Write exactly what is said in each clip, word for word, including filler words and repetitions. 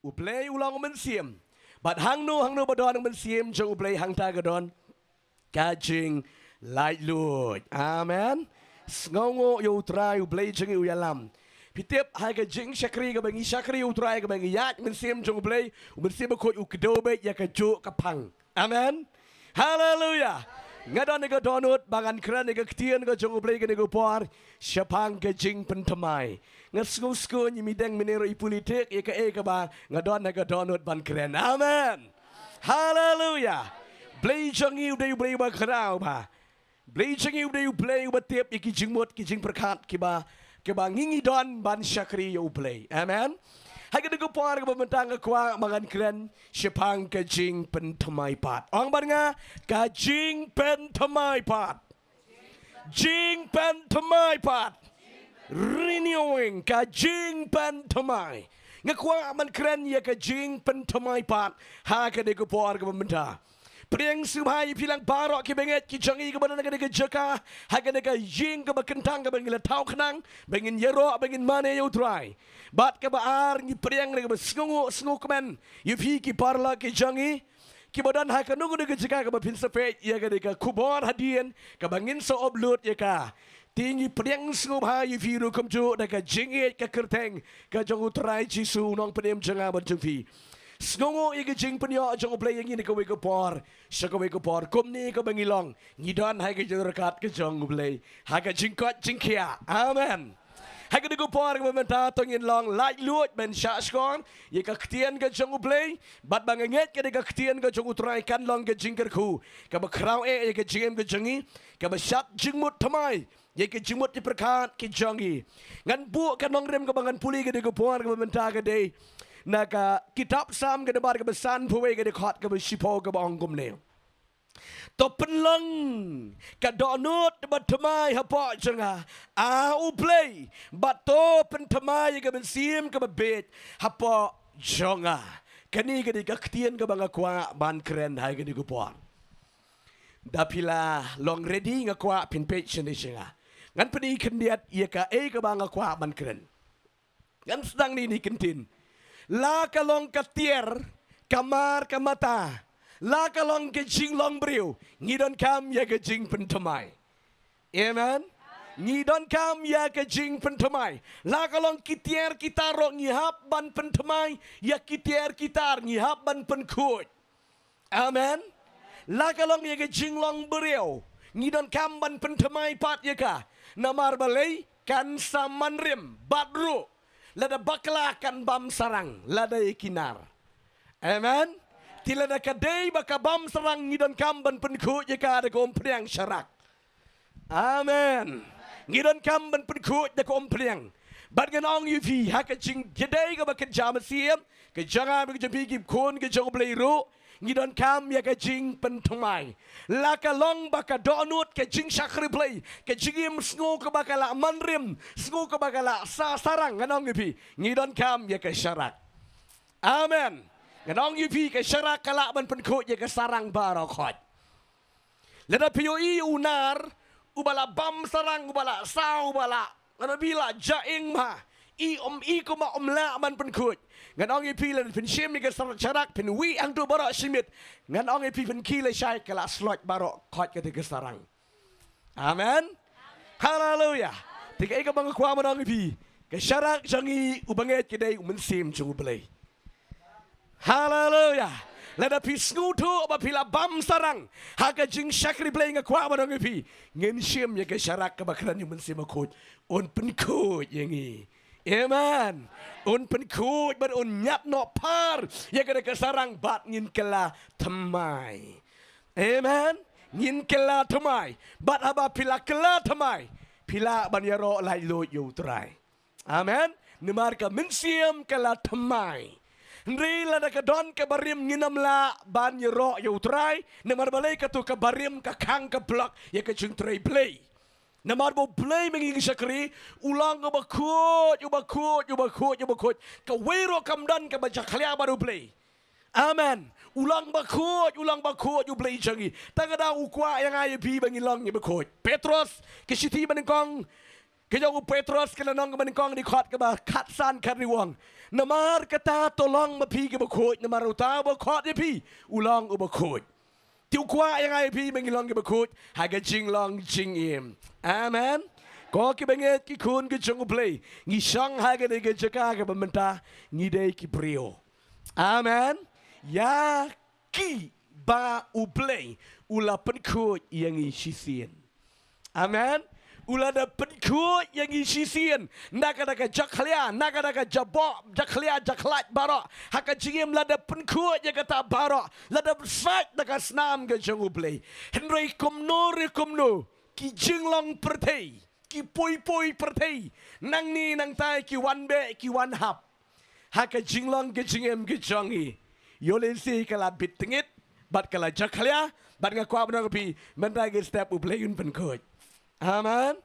U Blei u long u mynsiem. Bad hangno hangno ba don u mynsiem jong u Blei hangta ka don ka jinglaitluid. Amen. Sngewnguh ïa u Trai, u Blei jong ngi u ïalam. Phi tip ha ka jingshakri kaba ngi shakri u Trai, kaba ngi ïaid mynsiem jong u Blei, u Mynsiem Bakhuid u kdew beit ïa kajuh ka phang. Amen. Haleluya. Nga don ïa ka dohnud ba ngan kren ïa ka ktien ka jong u Blei kane ka por shaphang ka jingpynthymmai. Nga sngewskuh ngi mideng mynne ruh i politik ïa kaei kaba nga don ha ka dohnud ban kren. Amen. Haleluya. Blei jong ngi u dei u Blei uba khraw bha. Blei jong ngi u dei u Blei uba tip ïa ki jingmut ki jingpyrkhat kiba, kiba ngi ngi don ban shakri ïa u Blei. Amen. Ha kane ka por kaba mynta nga kwah ba ngan kren shaphang ka jingpynthymmai pat. Ong bad nga, ka jingpynthymmai pat. Jingpynthymmai pat. Renewing, ka jingpynthymmai. Nga kwah ban kren ïa ka jingpynthymmai pat ha kane ka por kaba mynta. Pdiang sngewbha ïa phi lang baroh ki bangeit ki jong ngi kiba don ha kane ka jaka, ha kane ka ïing kaba kyntang kaba ngi la thaw khnang ba ngin ïaroh, ba ngin mane ïa u Trai. Bad kaba ar, ngi pdiang ne kaba sngewnguh sngewkmen ïa phi ki paralok ki jong ngi kiba don ha kano kano ka jaka kaba phin sa peit ïa kane ka khubor hadien kaba ngin sa upload ïa ka. Te ngi pdiang sngewbha ïa phi ruh kumjuh da ka jingïeit ka kyrteng ka jong u Trai Jisu u nongpynim jong nga bad jong phi. Sngewnguh ïa ka jingpynïoh jong u Blei ïa ngi na kawei ka por sha kawei ka por. Kumne kaba ngi long, ngi don ha ka jingryngkat ka jong u Blei, ha ka jingkoit jingkhiah. Amen. Ha kane ka por kaba mynta to ngin long laitluid ban shah shkor ïa ka ktien ka jong u Blei. Bad ba nga ngeit kane ka ktien ka jong u Trai kan long ka jingkyrkhu kaba khraw eh ïa ka jingim ka jong ngi, kaba shad jingmut thymmai ïa ki jingmut ki pyrkhat ki jong ngi. Ngan buh ka nongrim kaba ngan pule kane ka por kaba mynta ka dei na ka kitab Salm ka dkhot kaba sanphew wei, ka dkhot kaba shiphew, kaba ong kumne: To pynlong ka dohnud ba thymmai hapoh jong nga, A U Blei, bad to pynthymmai ïa ka mynsiem kaba bieit hapoh jong nga. Kane ka dei ka ktien kaba nga kwah ban kren ha kane ka por. Da phi la long ready, nga kwah phin peit shane sha nga. Ngan pyni khyndiat ïa kaei kaba nga kwah ban kren. Ngan sdang ïa ine i kyntien. La ka long ka tiar, ka mar, ka mata, la ka long ka jinglong briew, ngi donkam ïa ka jingpynthymmai. Amen. Ngi donkam ïa ka jingpynthymmai. La ka long ki tiar ki tar ruh, ngi hap ban pynthymmai ïa ki tiar ki tar, ngi hap ban pynkhuid. Amen. La ka long ïa ka jinglong briew, ngi donkam ban pynthymmai pat ïa ka. Namar balei? Kan sa man rim, bad ruh lada bakla kan bam sarang lada ïa ki nar. Amen. Te lada ka dei ba ka bam sarang, ngi donkam ban pynkhuid ïa ka da ka umphniang sharak. Amen. Ngi donkam ban pynkhuid da ka umphniang. Bad ngan ong ïa phi, ha ka jingïadei kaba kynja mynsiem ka jong nga bad ka jong phi ki khun ka jong u Blei ruh, ngi donkam ïa ka jingpynthymmai. La ka long ba ka dohnud, ka jingshakri Blei, ka jingim sngew kaba ka la man rim, sngew kaba ka la sah sarang, ngan ong ïa phi, ngi donkam ïa ka sharak. Amen. Ngan ong ïa phi, ka sharak ka lah ban pynkhuid ïa ka sarang baroh khoit. Lada phi ïohi u nar uba la bam sarang, uba la saw, uba la, ngan ong ïa phi, la jaing ma, i um, i kumba um lah ban pynkhuid. Ngan ong ïa phi, lada phin shim ïa ka sar-, sharak, phin wih hangto baroh shi miet, ngan ong ïa phi, phin khie lashai, ka la slot baroh khoit kata ka sarang. Amen. Haleluya. Te kaei kaba nga kwah ban ong ïa phi, ka sharak jong ngi, u bangeit, ka dei u mynsiem jong u Blei. Haleluya. Lada phi sngewthuh ba phi la bam sarang ha ka jingshakri Blei, nga kwah ban ong ïa phi, ngin shim ïa ka sharak kaba kren ïa u Mynsiem Bakhuid, un pynkhuid ïa ngi. Amen. Un pynkhuid bad un ñiad noh phar ïa kata ka sarang bad ngin kylla thymmai. Amen. Ngin kylla thymmai. Bad haba phi la kylla thymmai, phi lah ban ïaroh laitluid ïa u Trai. Amen. Namar ka mynsiem ka la thymmai. Hynrei lada ka don ka barim, ngin ym lah ban ïaroh ïa u Trai. Namar balei? Kato ka barim ka khang ka block ïa ka jingtrei Blei. Namar ba u Blei ba ngi shakri u long uba khuid, uba khuid, uba khuid, uba khuid. Kawei ruh kam don kaba jakhlia bad u Blei. Amen. U long bakhuid, u long bakhuid u Blei jong ngi. Tang ka daw u kwah ïa nga ïa phi ba ngin long ngi bakhuid. Petros, ka shithi banyngkong, Ka jong u Petros ka lynnong kaba nyngkong, dkhot kaba khatsan khathynriew, u ong: Namar kata to long ma phi kiba khuid, namar uta uba khot ïa phi u long uba khuid. Te u kwah ïa nga ïa phi ba ngin long kiba khuid ha ka jinglong jingim. Amen. Ko kiba ngeit, ki khun ki jong U Blei, ngi shong ha kane ka jaka kaba mynta ngi dei ki briew. Amen. Ïa kiba U Blei u la pynkhuid ïa ngi shisien. Amen. U la da pynkhuid ïa ngi shisien na ka da ka jakhlia, na ka da ka jaboh, jakhlia, jakhlad baroh. Ha ka jingim la da pynkhuid ïa kata baroh, la da pynsait da ka snam ka jong U Blei. Hynrei kumno re kumno, ki jinglong pyrthei, ki poi poi pyrthei, nangne nangtai ki wan beh ki wan hap ha ka jinglong ka jingim ka jong ngi. Ïoh lehse ka la bit tngit bad ka la jakhlia, bad nga kwah ban ong ïa phi, mynta ka step U Blei un pynkhuid. Amen.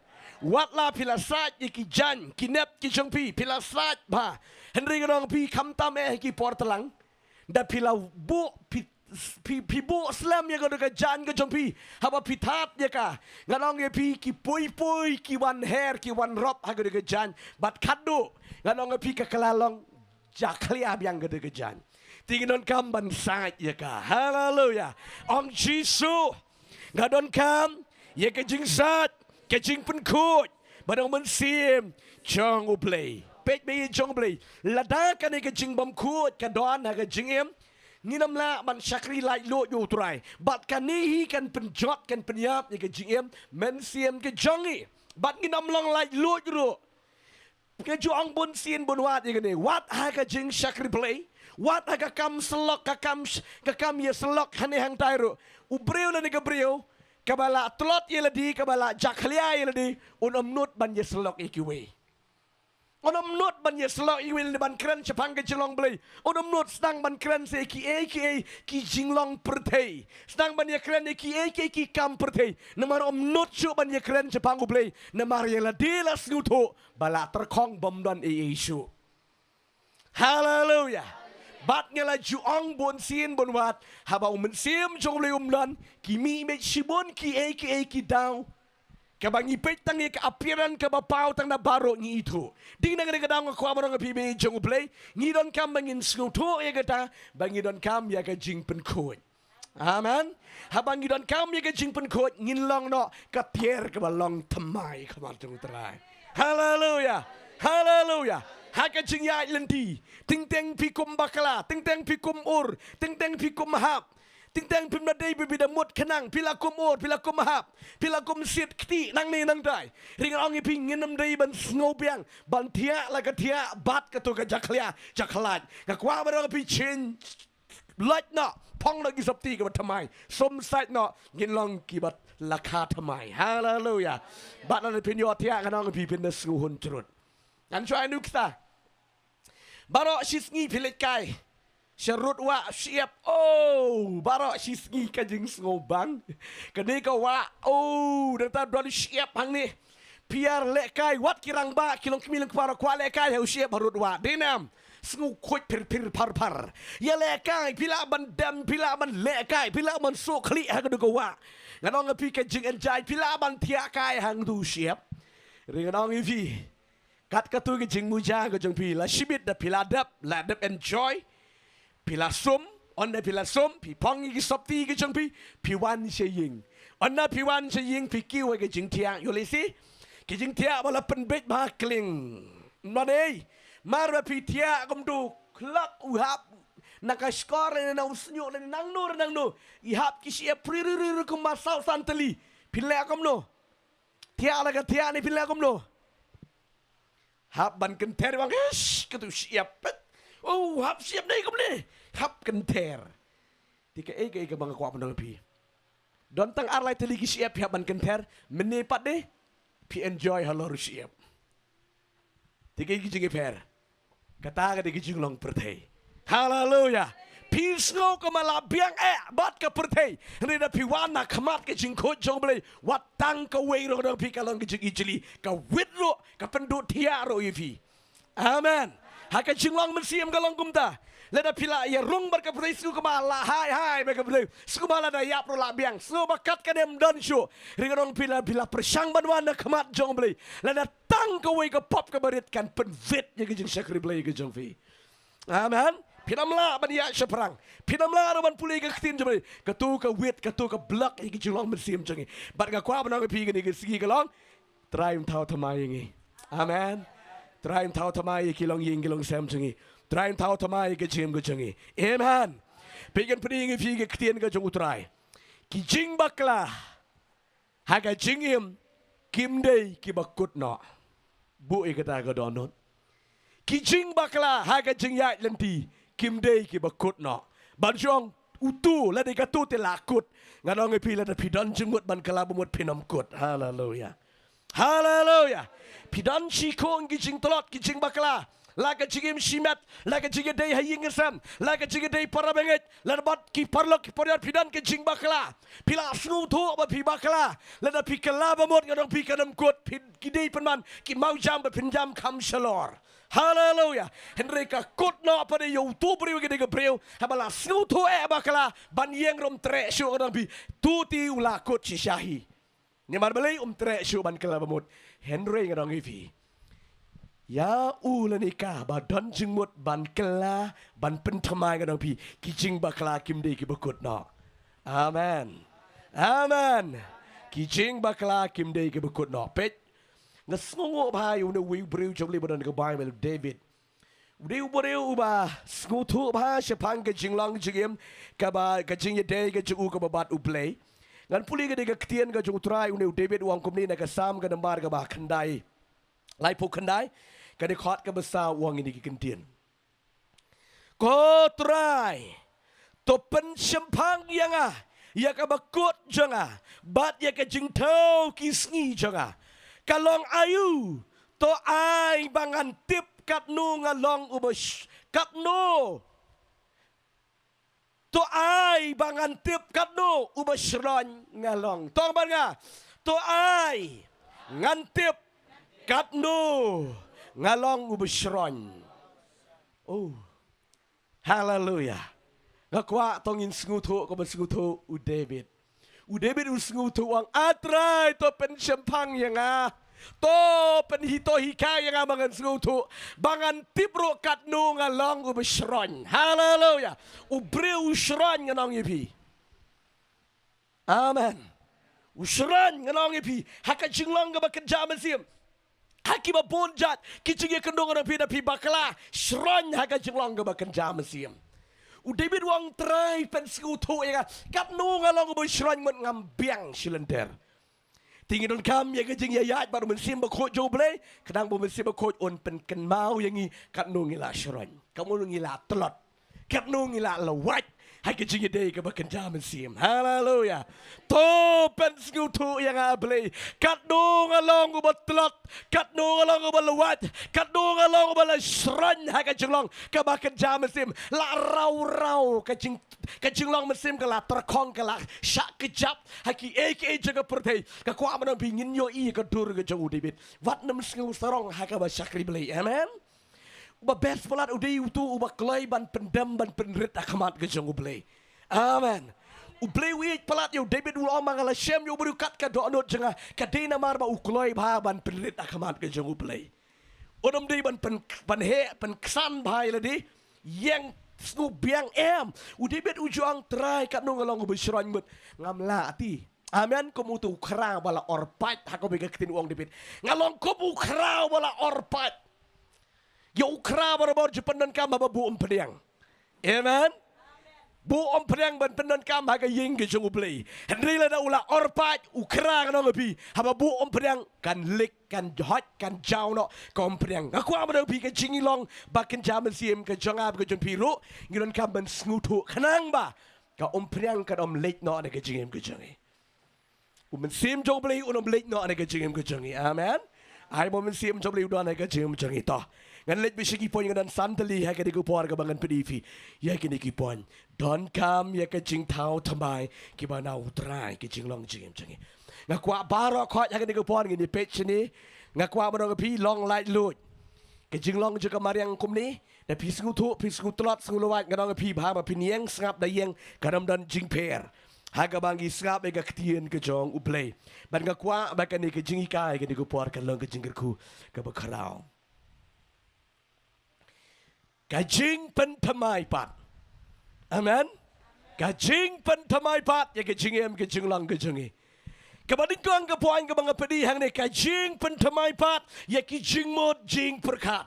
Wat la phi la sait ïa ki jaiñ ki nep ki jong phi, phi la sait bha. Hynrei nga ong ïa phi, khamtam eh ki por tlang, da phi la buh, phi, phi, phi buh slem ïa ka dei ka jaiñ ka jong phi, haba phi that ïa ka, nga ong ïa phi, ki poi poi ki wan her ki wan rop ha ka dei ka jaiñ. Bad khatduh, nga ong ïa phi, ka ka la long jakhlia biang ka dei ka jaiñ. Te ngi donkam ban sait ïa ka. Haleluya. Ong Jisu, nga donkam ïa ka jingsait, ka jingpynkhuid bad U Mynsiem jong U Blei. Peit, bad jong U Blei, lada kane ka jingbymkhuid ka don ha ka jingim, ngin ym lah ban shakri laitluid ïa U Trai. Bad kane hi kan pynjot, kan pynïap ïa ka jingim mynsiem ka jong ngi. Bad ngin ym long laitluid ruh. Nga ju ong bun sien bun wat ïa kane, wat ha ka jingshakri Blei, wat ha ka kam syllok, ka kam sh-, ka kam ïasyllok hangne hangtai ruh, u briew lane ka briew kaba la tlot ïa lade, kaba la jakhlia ïa lade, un ym nud ban ïasyllok ïa kiwei. Un ym nud ban ïasyllok ïa kiwei lane ban kren shaphang ka jinglong Blei. Un ym nud, sdang ban kren sa ïa kiei kiei ki jinglong pyrthei. Sdang ban ïakren ïa kiei kiei ki kam pyrthei. Namar ym nud shuh ban ïakren shaphang U Blei. Namar ïa lade la sngewthuh ba la tyrkhong, bym don ei ei shuh. Haleluya. Bad nga la ju ong bun sien bun wat, haba U Mynsiem jong U Blei um don, ki mih beit shibun kiei kiei ki daw, kaba ngi peit tang ïa ka appearance kaba paw tang na baroh, ngi ithuh. Dei na kane ka daw nga kwah ban ong ïa phi, bad jong U Blei, ngi donkam ba ngin sngewthuh ïa kata, ba ngi donkam ïa ka jingpynkhuid. Amen. Haba ngi donkam ïa ka jingpynkhuid, ngin long noh ka tiar kaba long thymmai ha khmat jong U Trai. Haleluya. Haleluya. Ha ka jingïaid lynti, teng teng phi kum bakla, teng teng phi kum ur, teng teng phi kum hap, teng teng phim da dei ba phi da mut khnang, phi la kum ur, phi la kum hap, phi la kum siat kti nangne nangtai. Hynrei nga ong ïa phi, ngin ym dei ban sngew biang ban thiah la ka thiah bad kato ka jakhlia jakhlad. Nga kwah ban ong ïa phi, change, lait noh, phong noh ki sopti kaba thymmai, sum sait noh, ngin long kiba la kha thymmai. Haleluya. Bad lada phin ïoh thiah, ngan ong ïa phi, phin da sngewhun jrut. Ngan shu ai nuksa. Baroh shisngi phi leit kai sha rud wah, shyiap. Oh, baroh shisngi ka jingsngewbang. Kane ka wah, oh, nangta don shyiap hangne. Phi ïa lehkai, wat ki rangbah, ki longkmie longkpa ruh kwah lehkai ha u shyiap ha rud wah. Dei ne em? Sngew khuid phir phir phar phar. Ïa lehkai, phi lah ban dem, phi lah ban lehkai, phi lah ban suk khlieh ha katu ka wah. Ngan ong ïa phi, ka jingenjoy, phi lah ban thiah kai hangtu u shyiap. Hynrei ngan ong ïa phi, kat katu ka jingmuja ka jong phi, la shibit da phi la dep, la dep enjoy. Phi la sum, ynda phi la sum, phi phong ïa ki sopti ka jong phi, phi wan sha ïing. Ynda phi wan sha ïing, phi kiew ha ka jingthiah, ïoh lehse ki jingthiah ba la pynbeit bha kling. Ym don ei, mar ba phi thiah kumtu, khlok u hap na ka shkor lane na u shñiuh lane nangno re nangno, i hap ki shyiap phri ri ri ri kumba saw san tylli. Phin leh kumno? Thiah la ka thiah ne phin leh kumno? Hap ban kynther, bang, ish, katu shyiap. Oh, hap shyiap ne kumne. Hap kynther. Te kaei kaei kaba nga kwah ban ong ïa phi, don tang ar lai tylli ki shyiap phi hap ban kynther, mynne pat de phi enjoy halor u shyiap. Te kaei ka jingïapher? Kata ka dei ka jinglong pyrthei. Haleluya. Phi sngew kumba la biang eh bad ka pyrthei. Hynrei da phi wan ha khmat ka jingkhuid jong U Blei, wat tang kawei ruh, ngan ong ïa phi, ka long ka jingijli, ka wit ruh, ka pynduh thiah ruh ïa phi. Amen. Ha ka jinglong mynsiem ka long kumta. Lada phi la ïa rung bad ka pyrthei, sngewbha la hai hai bad ka pyrthei, sngewbha lada ïap ruh la biang, sngewbha kat kane ym don shuh. Hynrei nga ong ïa phi, lada phi la pyrshang ban wan ha khmat jong U Blei, lada tang kawei ka pop kaba rit kan pynwit ïa ka jingshakri Blei ka jong phi. Amen. Phin ym lah ban ïaid shaphrang. Phin ym lah ruh ban pule ka ktien jong U Blei. Kato ka wit, kato ka block ïa ka jinglong mynsiem jong ngi. Bad nga kwah ban ong ïa phi kane ka sngi ka long, Trai un thaw thymmai ïa ngi. Amen. Trai un thaw thymmai ïa ki longïing ki longsem jong ngi. Trai un thaw thymmai ïa ka jingim ka jong ngi. Amen. Peit, ngan pyni ïa phi ka ktien ka jong U Trai. Ki jingbakla ha ka jingim kim dei kiba kut noh. Buh ïa kata ka dohnud. Ki jingbakla ha ka jingïaid lynti kim dei kiba kut noh. Ban jong uto lada kato te la kut, ngan ong ïa phi, lada phi don jingmut ban kylla ba mut phin ym kut. Haleluya. Haleluya. Phi don shi khong ki jingtlot, ki jingbakla. La ka jingim shimet, la ka jingïadei ha ïing ha sem, la ka jingïadei para bangeit, la bad ki paralok ki parajor, phi don ka jingbakla. Phi la sngewthuh ba phi bakla. Lada phi kylla ba mut, ngan ong ïa phi, kan ym kut. Phi, ki dei pynban ki mawjam ba phin jam kham shalor. Haleluya. Hynrei ka kut noh pat ïa uto u briew, ka dei ka briew haba la sngewthuh eh bakla, ban ïeng ruh ym treh shuh, ngan ong ïa phi. Uto te u la kut shisha hi. Namar balei? Um treh shuh ban kylla ba mut. Hynrei ngan ong ïa phi, ïa u lane ka ba don jingmut ban kylla, ban pynthymmai, ngan ong ïa phi, ki jingbakla kim dei kiba kut noh. Amen. Amen. Ki jingbakla kim dei kiba kut noh. Peit, nga sngewnguh bha ïa une uwei u briew jong U Blei ba don ha ka Baibl, u David. U dei u briew uba sngewthuh bha shaphang ka jinglong jingim, kaba, ka jingïadei ka jong u kaba bad U Blei. Ngan pule ka dei ka ktien ka jong U Trai, une u David u ong kumne na ka Salm ka nambar kaba khyndai, laiphew khyndai, ka dkhot kaba saw, u ong ïa kine ki kyntien. Ko Trai, to pynshemphang ïa nga ïa kaba kut jong nga, bad ïa ka jingthew ki sngi jong nga. Ka long aïu? To ai ba ngan tip katno nga long uba sh-, katno. To ai ba ngan tip katno uba shroiñ nga long. To ong bad nga. To ai ngan tip katno nga long uba shroiñ. Oh. Haleluya. Nga kwah to ngin sngewthuh kumba sngewthuh u David. U David u sngewthuh, u ong, A Trai, to pynshemphang ïa nga. To pynhikai ïa nga ba ngan sngewthuh, ba ngan tip ruh katno nga long uba shroiñ. Haleluya. U briew u shroiñ, ngan ong ïa phi. Amen. U shroiñ, ngan ong ïa phi, ha ka jinglong kaba kynja mynsiem. Ha kiba bun jait ki jingïakynduh, ngan ong ïa phi, da phi bakla, shroiñ ha ka jinglong kaba kynja mynsiem. U David u ong, Trai, pynsngewthuh ïa nga katno nga long uba shroiñ, mut ngam biang shi lynter. Te ngi donkam ïa ka jingïaid bad U Mynsiem Bakhuid jong U Blei, khnang ba U Mynsiem Bakhuid un pynkynmaw ïa ngi katno ngi la shroiñ, katno ngi la tlot, katno ngi la lwait ha ka jingïadei kaba kynja mynsiem. Haleluya. To pynsngewthuh ïa nga, A Blei, katno nga long uba tlot, katno nga long uba lwait, katno nga long uba la shroiñ ha ka jinglong kaba kynja mynsiem. La raw raw ka jing, ka jinglong mynsiem, ka la tyrkhong, ka la shah kjap ha kiei kiei jong ka pyrthei. Nga kwah ban ong ïa phi, ngin ïohi ïa ka dur ka jong u David. Wat nym sngew sarong ha kaba shakri Blei. Amen. Uba best palat u dei uto uba kloi ban pyndem, ban pynrit ha khmat ka jong U Blei. Amen. U Blei u ïeit palat ïa u David, u la ong ba nga la shem ïa u briew kat ka dohnud jong nga, ka dei namar ba u kloi bha ban pynrit ha khmat ka jong U Blei. Un ym dei ban pyn, ban heh, pynksan bha ïa lade, ïeng sngewbiang, em. U David u ju ong, Trai, katno nga long uba shroiñ, mut ngam lah ti. Amen. Kum uto u khraw ba la or pait, ha kawei ka ktien u ong David, nga long kum u khraw ba la or pait. Ïa u khraw barabor ju pyndonkam haba buh umphniang. Amen. Buh umphniang ban pyndonkam ha ka ïing ka jong U Blei. Hynrei lada u la or pait u khraw, ngan ong ïa phi, haba buh umphniang kan leak, kan hoi, kan jaw noh ka umphniang. Nga kwah ban ong ïa phi, ka jinglong ba kynja mynsiem ka jong nga bad ka jong phi ruh, ngi donkam ban sngewthuh khnang ba ka umphniang kan ym leak noh na ka jingim ka jong ngi. U Mynsiem jong U Blei un ym leak noh na ka jingim ka jong ngi. Amen. Ai ba U Mynsiem jong U Blei u don ha ka jingim jong ngi. To, ngan leit beit sha ki point, nga don san tylli ha kane ka por kaba ngan pyni ïa phi ïa kine ki point. Donkam ïa ka jingthaw thymmai kiba na U Trai ha ka jinglong jingim jong ngi. Nga kwah baroh khoit ha kane ka por ngin ïa peit shane. Nga kwah ban ong ïa phi, long laitluid. Ka jinglong jong ka mariang kumne, da phi sngewthuh, phi sngewtlot, sngewlawait, nga ong ïa phi ba haba phin ïeng sngap da ïeng, kan ym don jingpher. Ha kaba ngi sngap ïa ka ktien ka jong U Blei. Bad nga kwah ba kane ka jinghikai kane ka por kan long ka jingkyrkhu kaba khraw. Ka jingpynthymmai pat. Amen. Ka jingpynthymmai pat ïa ka jingim ka jinglong ka jong ngi. Kaba nyngkong ka point kaba nga pyndonkam hangne, ka jingpynthymmai pat ïa ki jingmut jingpyrkhat.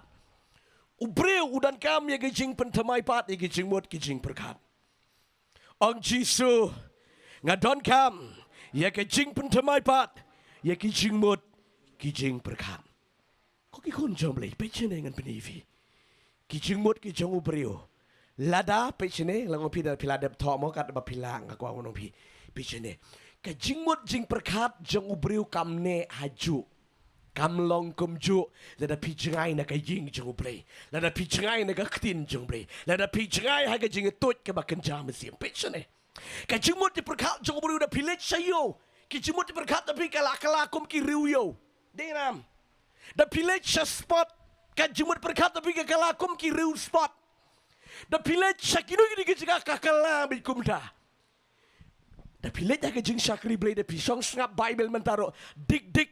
U briew u donkam ïa ka jingpynthymmai pat ïa ki jingmut ki jingpyrkhat. Ong Jisu, nga donkam ïa ka jingpynthymmai pat ïa ki jingmut ki jingpyrkhat. Ko ki khun jong U Blei, peit shane ngan pyni ïa phi. Ki jingmut ki jong u briew. Lada, peit shane, nga ong phi, da phi la dep thoh mo, katba phi la, nga kwah ong phi. Peit shane. Ka jingmut jingpyrkhat jong u briew kam neh hajuh. Kam long kumjuh, lada phi jngai na ka ïing jong U Blei. Lada phi jngai na ka ktien jong U Blei. Lada phi jngai ha ka jingïathuh kaba kynja mynsiem. Peit shane. Ka jingmut jingpyrkhat jong u briew da phi leit sha ïew. Ka jingmut jingpyrkhat da phi ka la kylla kum ki riew ïew. Dei nam. Da phi leit sha sport. Ka jingmut pyrkhat da phi ka kylla kum ki riew sport. Da phi leit sha kino kino ki jaka ka kylla beit kumta. Da phi leit ha ka jingshakri Blei, da phi shong sngap Baibl mynta ruh. Dik dik.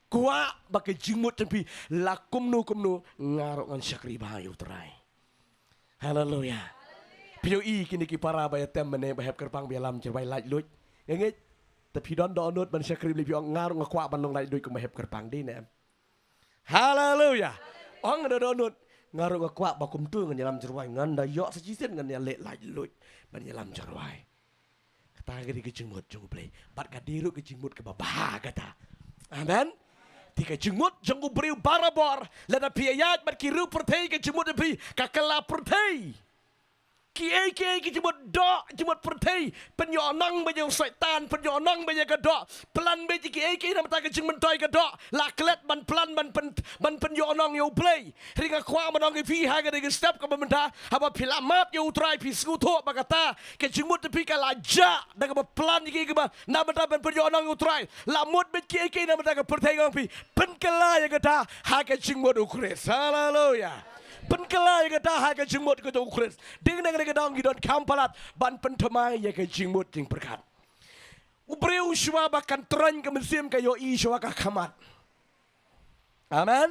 Kwah ba ka jingmut jong phi la kumno kumno nga ruh ngan shakri bha ïa U Trai. Haleluya. Phi ïohi kine ki para ba ïatem mynne ba hep kyrpang ba ïalam jar rwai laitluid. Nga ngeit. Te phi don dohnud ban shakri Blei, phi ong nga ruh nga kwah ban long laitluid kum ba hep kyrpang, dei ne em? Haleluya. Ong nga don dohnud, nga ruh nga kwah ba kumtu ngan ïalam jar rwai, ngan da ïoh sa shisien ngan ïaleh laitluid ban ïalam jar rwai. Kata ka dei ka jingmut jong U Blei. Bad ka dei ruh ka jingmut kaba bha kata. Amen. Te ka jingmut jong u briew barabor, lada phi ïaid bad ki riew pyrthei, ka jingmut jong phi ka kylla pyrthei. Kiei kiei ki jingmut doh, jingmut pyrthei, pynïohnong beit ïa u Soitan, pynïohnong beit ïa ka doh. Plan beit ïa kiei kiei namar ka jingmyntoi ka doh. La klet ban plan ban pyn, ban pynïohnong ïa U Blei. Hynrei nga kwah ban ong ïa phi ha kane ka step kaba mynta, haba phi la mad ïa U Trai, phi sngewthuh ba kata ka jingmut jong phi ka la jah da kaba plan ïa kiei kiei ba na bynta ban pynïohnong ïa U Trai. La mut beit kiei kiei na bynta ka pyrthei, nga ong ïa phi, pynkylla ïa kata ha ka jingmut U Khrist. Haleluya. Pynkylla ïa kata ha ka jingmut ka jong U Khrist. Dei na kane ka daw ngi donkam palat ban pynthymmai ïa ka jingmut jingpyrkhat. U briew shuwa ba kan troiñ ka mynsiem ka ïohi shuwa ka khmat. Amen.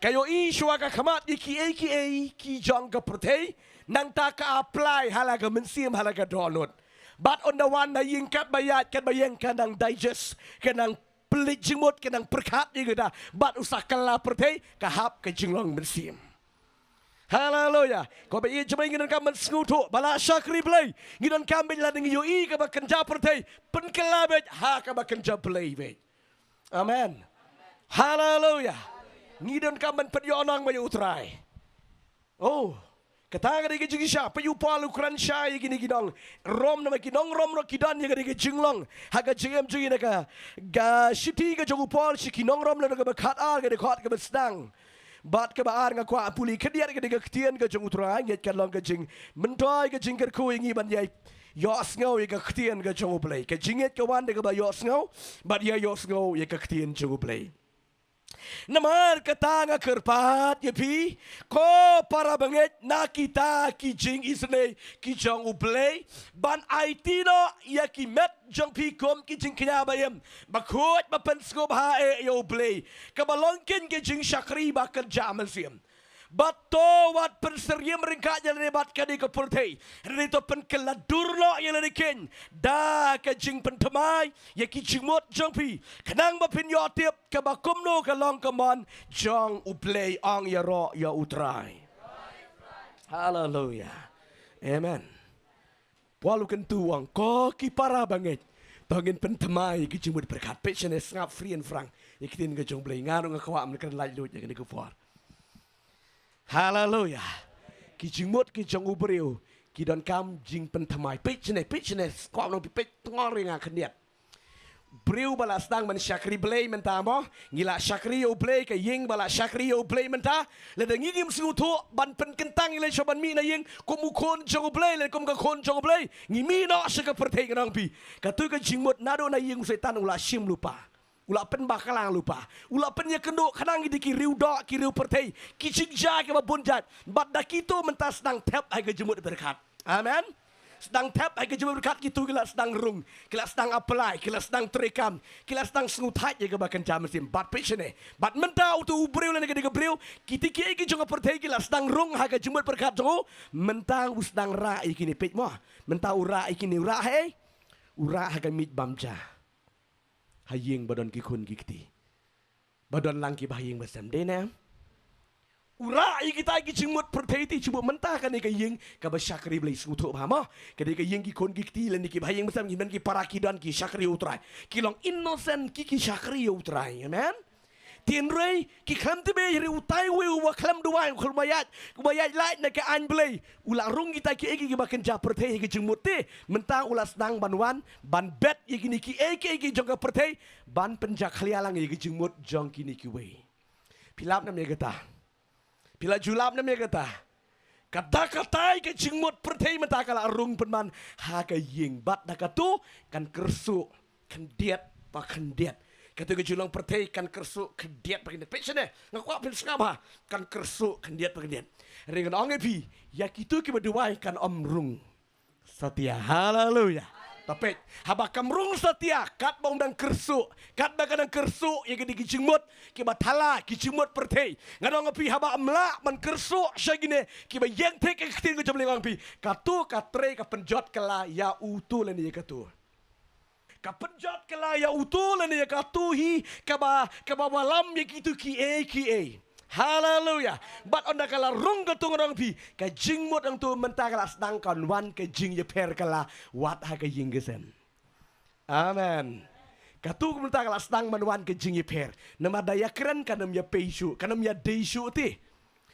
Ka ïohi shuwa ka khmat ïa kiei kiei ki jong ka pyrthei, nangta ka apply ha la ka mynsiem, ha la ka dohnud. Bad ynda wan na ïing, katba ïaid katba ïeng ka nang digest, ka nang pynleit jingmut, ka nang pyrkhat ïa kata. Bad u sa kylla pyrthei, ka hap ka jinglong mynsiem. Haleluya. Ko ba ïeit jong U Blei, ngi donkam ban sngewthuh ba la shakri Blei, ngi donkam beit, lada ngi ïohi kaba kynja pyrthei, pynkylla beit ha kaba kynja Blei beit. Amen. Haleluya. Ngi donkam ban pynïohnong beit ïa U Trai. Oh, kata ka dei ka jingshisha. Peit ïa u Paul u kren shai ïa kine ki nong Rom, namar ki nong Rom ruh ki don ïa ka dei ka jinglong ha ka jingim jong ngi. Na ka, ka shithi ka jong u Paul sha ki nong Rom, lynnong kaba khatar, ka dkhot kaba sdang bad kaba ar, nga kwah pule khyndiat ïa ka dei ka ktien ka jong U Trai. Ngeit kan long ka jingmyntoi, ka jingkyrkhu ïa ngi ban ïai ïohsngew ïa ka ktien ka jong U Blei. Ka jingngeit ka wan da kaba ïohsngew, bad ïa ïohsngew ïa ka ktien jong U Blei. Namar kata nga kyrpad ïa phi, ko para bangeit, na kita ki jingisynei ki jong U Blei, ban aiti noh ïa ki met jong phi kum ki jingkñia ba im, ba khuid, ba pynsngewbha eh ïa U Blei, kaba long kein ka jingshakri ba kynja mynsiem. Bad to wat pynsyriem ryngkat ïa lade bad kane ka pyrthei. Hynrei to pynkylla dur noh ïa lade kein da ka jingpynthymmai ïa ki jingmut jong phi, khnang ba phin ïoh tip kaba kumno ka long ka mon jong U Blei. Ong ïaroh ïa U Trai. Haleluya. Amen. Paul u kyntu u ong, ko ki para bangeit, to ngin pynthymmai ïa ki jingmut pyrkhat. Peit shane, sngap free and frank ïa ki ktien ka jong U Blei. Nga ruh nga kwah ban kren laitluid ïa kane ka por. Haleluya. Ki jingmut ki jong u briew ki donkam jingpynthymmai. Peit shane, peit shane, kwah ban ong, peit, tngor ïa nga khyndiat. Briew ba la sdang ban shakri Blei mynta mo, ngi la shakri ïa U Blei, ka ïing ba la shakri ïa U Blei mynta. Lada ngi ngim sngewthuh ban pynkyntang ïa lade shuwa ban mih na ïing kum u khun jong U Blei, lane kum ka khun jong U Blei, ngi mih noh sha ka pyrthei, ngan ong ïa phi. Kato ka jingmut naduh na ïing u Soitan u la shim lypa. U la pynbakla lypa. U la pynïakynduh khnang ïa ki riew doh, ki riew pyrthei, ki jingjia kiba bun jait. Bad da kito mynta sdang thep ha ka jingmut pyrkhat. Amen. Sdang thep ha ka jingmut pyrkhat kito ki la sdang rung, ki la sdang apply, ki la sdang treikam, ki la sdang sngewthait ïa kaba kynja mynsiem. Bad peit shane. Bad mynta uto u briew lane kane ka briew, kito kiei ki jong ka pyrthei ki la sdang rung ha ka jingmut pyrkhat jong u. Mynta u sdang rah ïa kine, peit mo. Mynta u rah ïa kine, u rah haei? U rah ha ka miej bam ja. Ha ïing ba don ki khun ki kti, ba don lang kiba ha ïing ba sem, dei ne? U rah ïa kita ki jingmut pyrthei te, shu mynta kane ka ïing kaba shakri Blei, sngewthuh bha mo. Kane ka ïing ki khun ki kti lane kiba ha ïing ba sem, ki don ki para, ki don ki shakri ïa u Trai. Ki long innocent, ki ki shakri ïa u Trai. Amen. Hynrei ki khlem tip ei, hynrei utai uwei uba khlem duwai, uba khlem ïaid, uba ïaid lait na ka aiñ Blei, u la rung kita kiei kiei kiba kynja pyrthei ha ka jingmut te. Mynta u la sdang ban wan ban bet ïa kine kiei kiei ki jong ka pyrthei, ban pynjakhlia lang ïa ka jingmut jong kine kiwei. Phi lap ne em ïa kata? Phi la ju lap ne em ïa kata? Kata katai ka jingmut pyrthei mynta ka la rung pynban ha ka ïing, bad da kato kan kyrsuh khyndiat pa khyndiat. Kato ka jinglong pyrthei kan kyrsuh khyndiat pa khyndiat. Peit shane, nga kwah phin sngap ha, kan kyrsuh khyndiat pa khyndiat. Hynrei ngan ong ïa phi, ïa kito kiba duwai kan ym rung satia. Haleluya. Te peit, haba kam rung satia, katba ym dang kyrsuh, katba ka dang kyrsuh ïa kine ki jingmut kiba thala, ki jingmut pyrthei. Ngan ong ïa phi, haba ym lah ban kyrsuh sha kine kiba ïeng thik ïa ka ktien ka jong Blei, ngan ong ïa phi, kato ka trei ka pynjot kylla ïa uto lane ïa kato. Ka pynjot kylla ïa uto lane ïa kato hi kaba, kaba wallam ïa kito kiei kiei. Haleluya. Bad ynda ka la rung kato, ngan ong ïa phi, ka jingmut hangto mynta ka la sdang kan wan ka jingïapher kylla wat ha ka ïing ka sem. Amen. Kato mynta ka la sdang ban wan ka jingïapher. Namar da ïakren kan ym ïapei shuh, kan ym ïadei shuh te.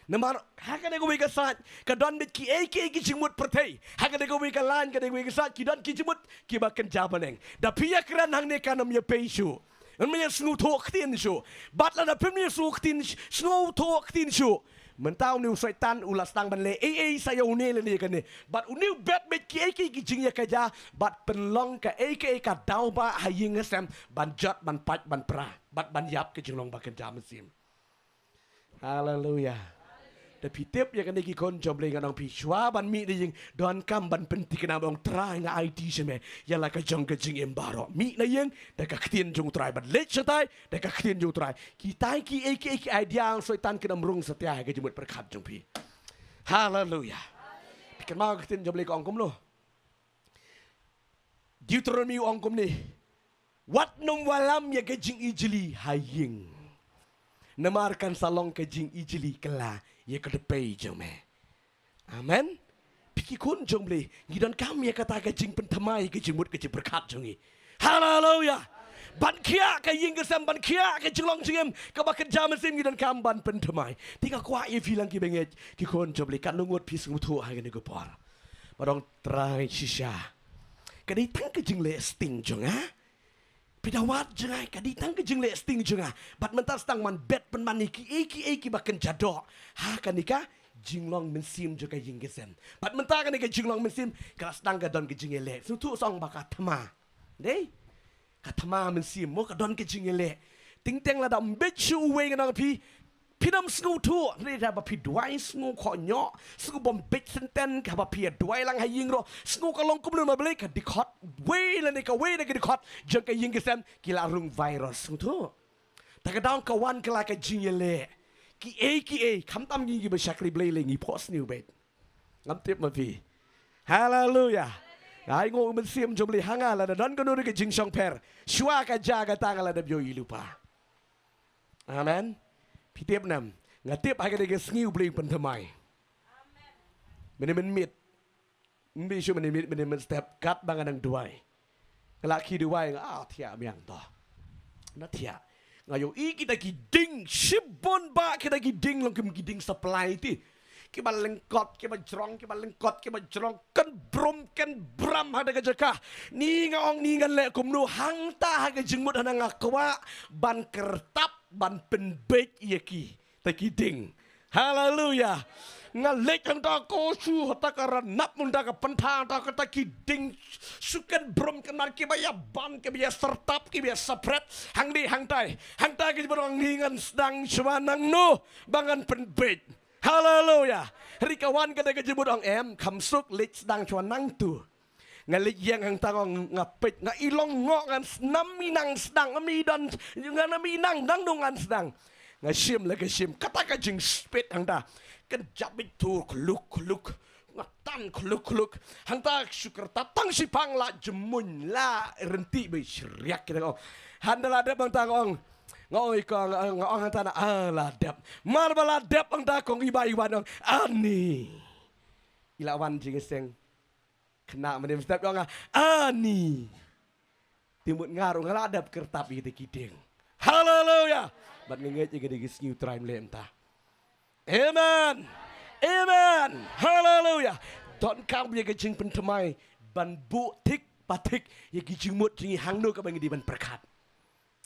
Namar ha kane kawei ka side ka don beit kiei kiei ki jingmut pyrthei. Ha kane kawei ka line, kane kawei ka side ki don ki jingmut kiba kynja bneng. Da phi ïakren hangne kan ym ïapei shuh. Ym ïa sngewthuh ktien shuh. Bad lada phim ïa sngewthuh ktien, sngewthuh ktien shuh, mynta une u Soitan u la sdang ban leh ei ei sa ïa une lane ïa kane. Bad une u bet beit kiei kiei ki jingïakajia, bad pynlong kaei kaei ka daw ba ha ïing ha sem ban jot, ban pait, ban pra, bad ban ïap ka jinglong ba kynja mynsiem. Haleluya. Da phi tip ïa kane ki khun jong Blei, ngan ong ïa phi, shuwa ban mih na ïing, donkam ban pynthikna ba ong, Trai, nga aiti sha me ïa la ka jong ka jingim baroh. Mih na ïing da ka ktien jong u Trai, bad leit shatai da ka ktien jong u Trai. Kitai kiei kiei ki idea u Soitan kin ym rung satia ha ka jingmut pyrkhat jong phi. Haleluya. Phi kynmaw ka ktien jong Blei ka ong kumno? Deuteronomy u ong kumne, wat nym wallam ïa ka jingijli ha ïing, namar kan sa long ka jingijli kylla ïa ka dpei jong me. Amen. Phi ki khun jong Blei, ngi donkam ïa kata ka jingpynthymmai ka jingmut ka jingpyrkhat jong ngi. Haleluya. Ban khiah ka ïing ka sem, ban khiah ka jinglong jingim kaba kynja mynsiem, ngi donkam ban pynthymmai. Te nga kwah ïa phi lang kiba ngeit, ki khun jong Blei, katno ngut phi sngewthuh ha kane ka por? Ba dang, Trai, shisha ka dei tang ka jingleh sting jong nga. Phi da wad jngai, ka dei tang ka jingleh sting jong nga. Bad mynta sdang ban bet pynban ïa kiei kiei kiba kynja doh ha kane ka jinglong mynsiem jong ka ïing ka sem. Bad mynta kane ka jinglong mynsiem ka la sdang ka don ka jingïaleh. Sngewthuh, sa ong ba ka thma. Dei? Ka thma mynsiem mo, ka don ka jingïaleh. Teng teng lada ym beit shuh uwei, ngan ong ïa phi, phin ym sngewthuh. Hynrei haba phi duwai sngew khohñioh, sngew bym beit syntien, haba phi ïa duwai lang ha ïing ruh sngew ka long kumno, namar balei? Ka dkhot wei lane kawei na ki dkhot jong ka ïing ka sem ki la rung virus. Sngewthuh? Te ka daw ka wan kylla ka jingïaleh. Kiei kiei, khamtam ngi kiba shakri Blei lei, ngi phohsniew beit. Ngam tip ma phi. Haleluya. Ai, nguh u Mynsiem jong Blei ha nga, lada don kano ka jingshongpher, shuwa ka jia kata nga la dep ïohi lypa. Amen. Phi tip ne em? Nga tip ha kane ka sngi U Blei un pynthymmai. Mynne mynmiet. Ym bit shuh mynne mynmiet, mynne mynstep, katba nga dang duwai. Nga la khie duwai, nga, ah, thiah biang to. Na thiah. Nga ïohi kita ki ding shibun, ba kita ki ding long kum ki ding supply te. Kiba lyngkot, kiba jrong, kiba lyngkot, kiba jrong, kynbrum kynbram ha kata ka jaka. Ni nga ong, ni ngan leh kumno, hangta ha ka jingmut hana nga kwah ban kyrtap, ban pynbeit ïa kita ki ding. Haleluya. Nga leit hangta ko shu hata ka ranap mynta ka pynta hangta kata ki ding suket brum kynmaw kiba ïa ban kiba ïa sertap kiba ïa sapret. Hangdi hangtai hangtai ka jingmut ong ngi ngan sdang shwa nangno ba ngan pynbeit. Haleluya. Ri ka wan ka dei ka jingmut ong em kham suk leit sdang shwa nangtu. Nga leit ïeng hangta nga peit nga i long ngo ngan snam i nang sdang mi don ngan mi nang dang dong ngan sdang. Nga shim la ka shim kata ka jingspit hangta. Kan jap bit tu kluk kluk. Nga tan kluk kluk. Hangta shu kyrta tang shipang la jmuin la renti be shriak kita ong. Hangta la dep hangta ong. Nga ong iko nga ong hangta na ah la dep. Mar ba la dep hangta kong iba iwan ong ani. Ila wan jingïaseng. Kena mane mstep ong ani. Timut nga ruh nga la dep kyrtap ïa kita ki ding. Haleluya. Bad nga ngeit ïa ka dei ka sngi u Trai mlem ta. Amen. Amen. Haleluya. Donkam ïa ka jingpynthymmai ban buh thik pa thik ïa ki jingmut jingïahangno kaba ngi dei ban pyrkhat.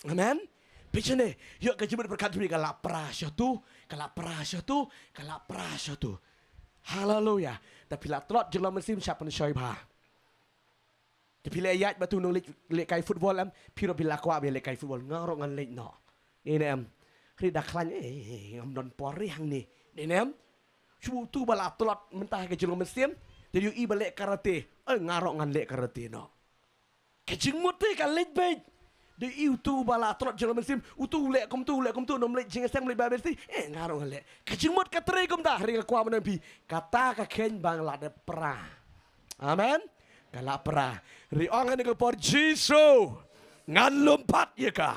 Amen. Phi jane ïoh ka jingmut pyrkhat jingmut ka la pra shatu, ka la pra shatu, ka la pra shatu. Haleluya. Tapi la tlot jong la mynsiem shap pynshoi bha. Te phi leh ïaid ba tu nong leh leh kai football em, phi ruh phi la kwah ba leh kai football, nga ruh ngan leh noh. Ni ne em. Ri da khlaiñ eh ngam don por ri hang ni. Ni ne em. Shu tu ba la tlot mynta ka jong mynsiem. Te yu i ba leh karate. Eh nga ruh ngan leh karate noh. Ka jingmut te ka leh beit. Dei i utu ba la tlot jong mynsiem utu leh kum tu leh kum tu nom leh jingïaseng leh ba besti. Eh nga ruh ngan leh. Ka jingmut ka trei kumta ri nga kwah mynta phi. Kata ka khein ba nga la dep pra. Amen. Ka la pra. Ri ong ha kane ka por Jisu ngan lum pat ïa ka.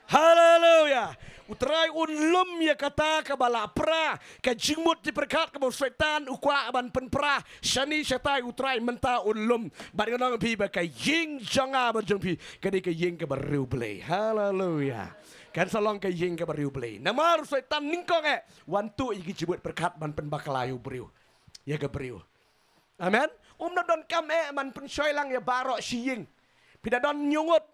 Haleluya. U Trai un lum ïa kata kaba la pra. Ka jingmut jingpyrkhat kaba u Soitan u kwah ban pynpra shane shatai u Trai mynta un lum. Bad ngan ong phi ba ka ïing jong nga bad jong phi ka dei ka ïing kaba riewblei. Haleluya. Kan sa long ka ïing kaba riewblei. Namar u Soitan nyngkong eh wan tuh ïa ki jingmut pyrkhat ban pynbakla ïa u briew. Ïa ka briew. Amen. Um na donkam eh ban pynshoi lang ïa baroh shi ïing. Phi da don ñiungut.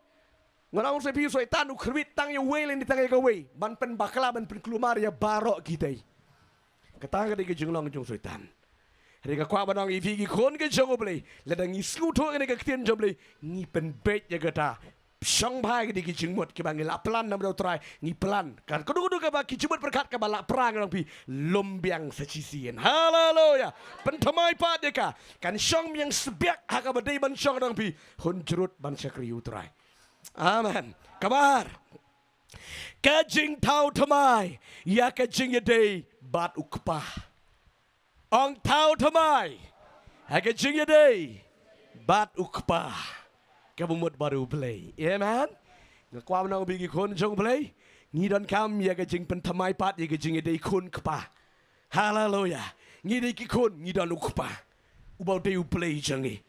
Ngan ong sa phi u Soitan u khyrwit tang ïa uwei lane tang ïa kawei ban pynbakla ban pynkulmar ïa baroh kitei. Kata ka dei ka jinglong jong u Soitan. Hynrei nga kwah ban ong ïa phi ki khun ki jong u Blei lada ngi sngewthuh ïa kane ka ktien jong u Blei ngi pynbeit ïa kata. Shong bha ïa ki dei ki jingmut kiba ngi la plan namar u Trai ngi plan. Kan kano kano kaba ki jingmut pyrkhat kaba la pra ngan ong phi lum biang sa shisien. Haleluya. Pynthymmai pat ïa ka. Kan shong biang sbiak ha kaba dei ban shong ngan ong phi hun jrut ban shakri u Trai. Amen. Kaba ar. Ka jingthaw thymmai ïa ka jingïadei bad u Kpa. Ong thaw thymmai ha ka jingïadei bad u Kpa kaba mut bad u Blei. Amen. Nga kwah ban ong ïa phi ki khun jong u Blei ngi donkam ïa ka jingpynthymmai pat ïa ka jingïadei khun kpa. Haleluya. Ngi dei ki khun ngi don u Kpa uba u dei u Blei jong ngi.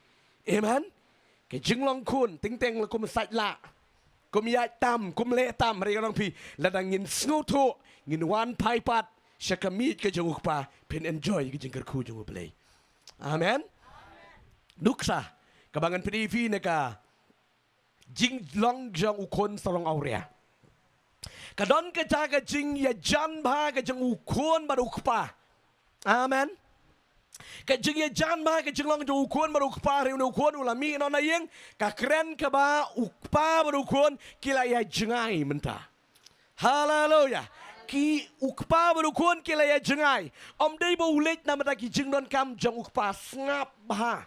Amen. Ka jinglong khun teng teng la kum sait lah. Kum ïaid tam, kum leh tam, hynrei ngan ong phi lada ngin sngewthuh ngin wan phai pat sha ka miej ka jong u Kpa phin enjoy ka jingkyrkhu jong u Blei. Amen. Nuksa kaba ngan pyni phi na ka jinglong jong u khun sarong awria. Ka don ka jaka jingïajan bha ka jong u khun bad u Kpa. Amen. Ka jingïajan bha ka jinglong jong u khun bad u Kpa hynrei une u khun u la mih noh na ïing ka kren kaba u Kpa bad u khun ki la ïa jngai mynta. Haleluya. Ki u Kpa bad u khun ki la ïa jngai. Ym dei ba u leit na bynta ki jingdonkam jong u Kpa sngap bha.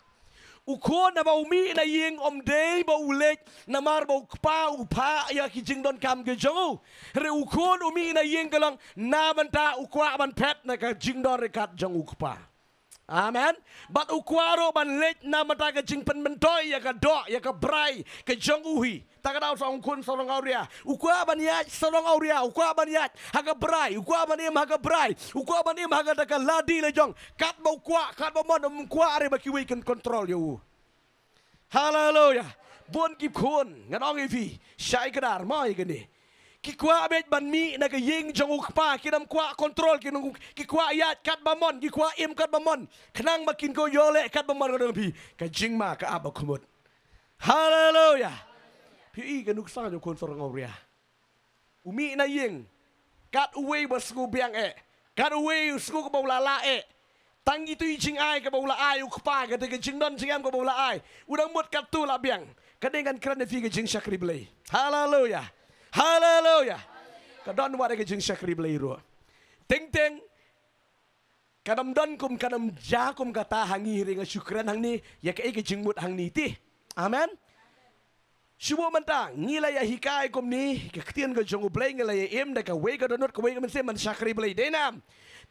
U khun haba u mih na ïing ym dei ba u leit namar ba u Kpa u phah ïa ki jingdonkam ki jong u. Hynrei u khun u mih na ïing ka long na bynta u kwah ban phet na ka jingdon ryngkat jong u Kpa. Amen. Bad u kwah ruh ban leit na bynta ka jingpynmyntoi ïa ka doh ïa ka brai ka jong u hi. Ta ka daw sa ong khun sarong awria. U kwah ban ïaid sarong awria, u kwah ban ïaid ha ka brai, u kwah ban im ha ka brai, u kwah ban im ha ka da ka ladi la jong. Katba u kwah, katba mon um kwah re ba kiwei kin control ïa u. Haleluya. Bun ki khun ngan ong ïa phi shai kdar ma ïa kane. Ki kwah beit ban mih na ka ïing jong u Kpa ki dang kwah control ki nong ki kwah ïaid katba mon ki kwah im katba mon. Khnang ba kin ko ïoh leh katba mon ngan ong ïa phi ka jingma ka ap ba khmut. Haleluya. Phi i ka nuksa jong khun sarong awria. U mih na ïing kat uwei ba sngew biang eh. Kat uwei u sngew kaba u la lah eh. Tang itu i jingai kaba u la ai u kpa, kata ka jingdon jingem kaba u la ai. U dang mut katto la biang. Ka dei ngan kren ïa phi ka jingshakri Blei. Haleluya. Haleluya. Ka don wat ka jingshakri Blei ruh. Teng teng. Ka dang don kum, ka dang ja kum kata ha ngi, hynrei nga shu kren hangne ïa kaei ka jingmut hangne te. Amen. Shu buh mynta ngi la ïa hikai kumne, ka ktien ka jong U Blei ngi la ïa im da kawei ka dohnud kawei ka mynsiem ban shakri Blei, dei ne em?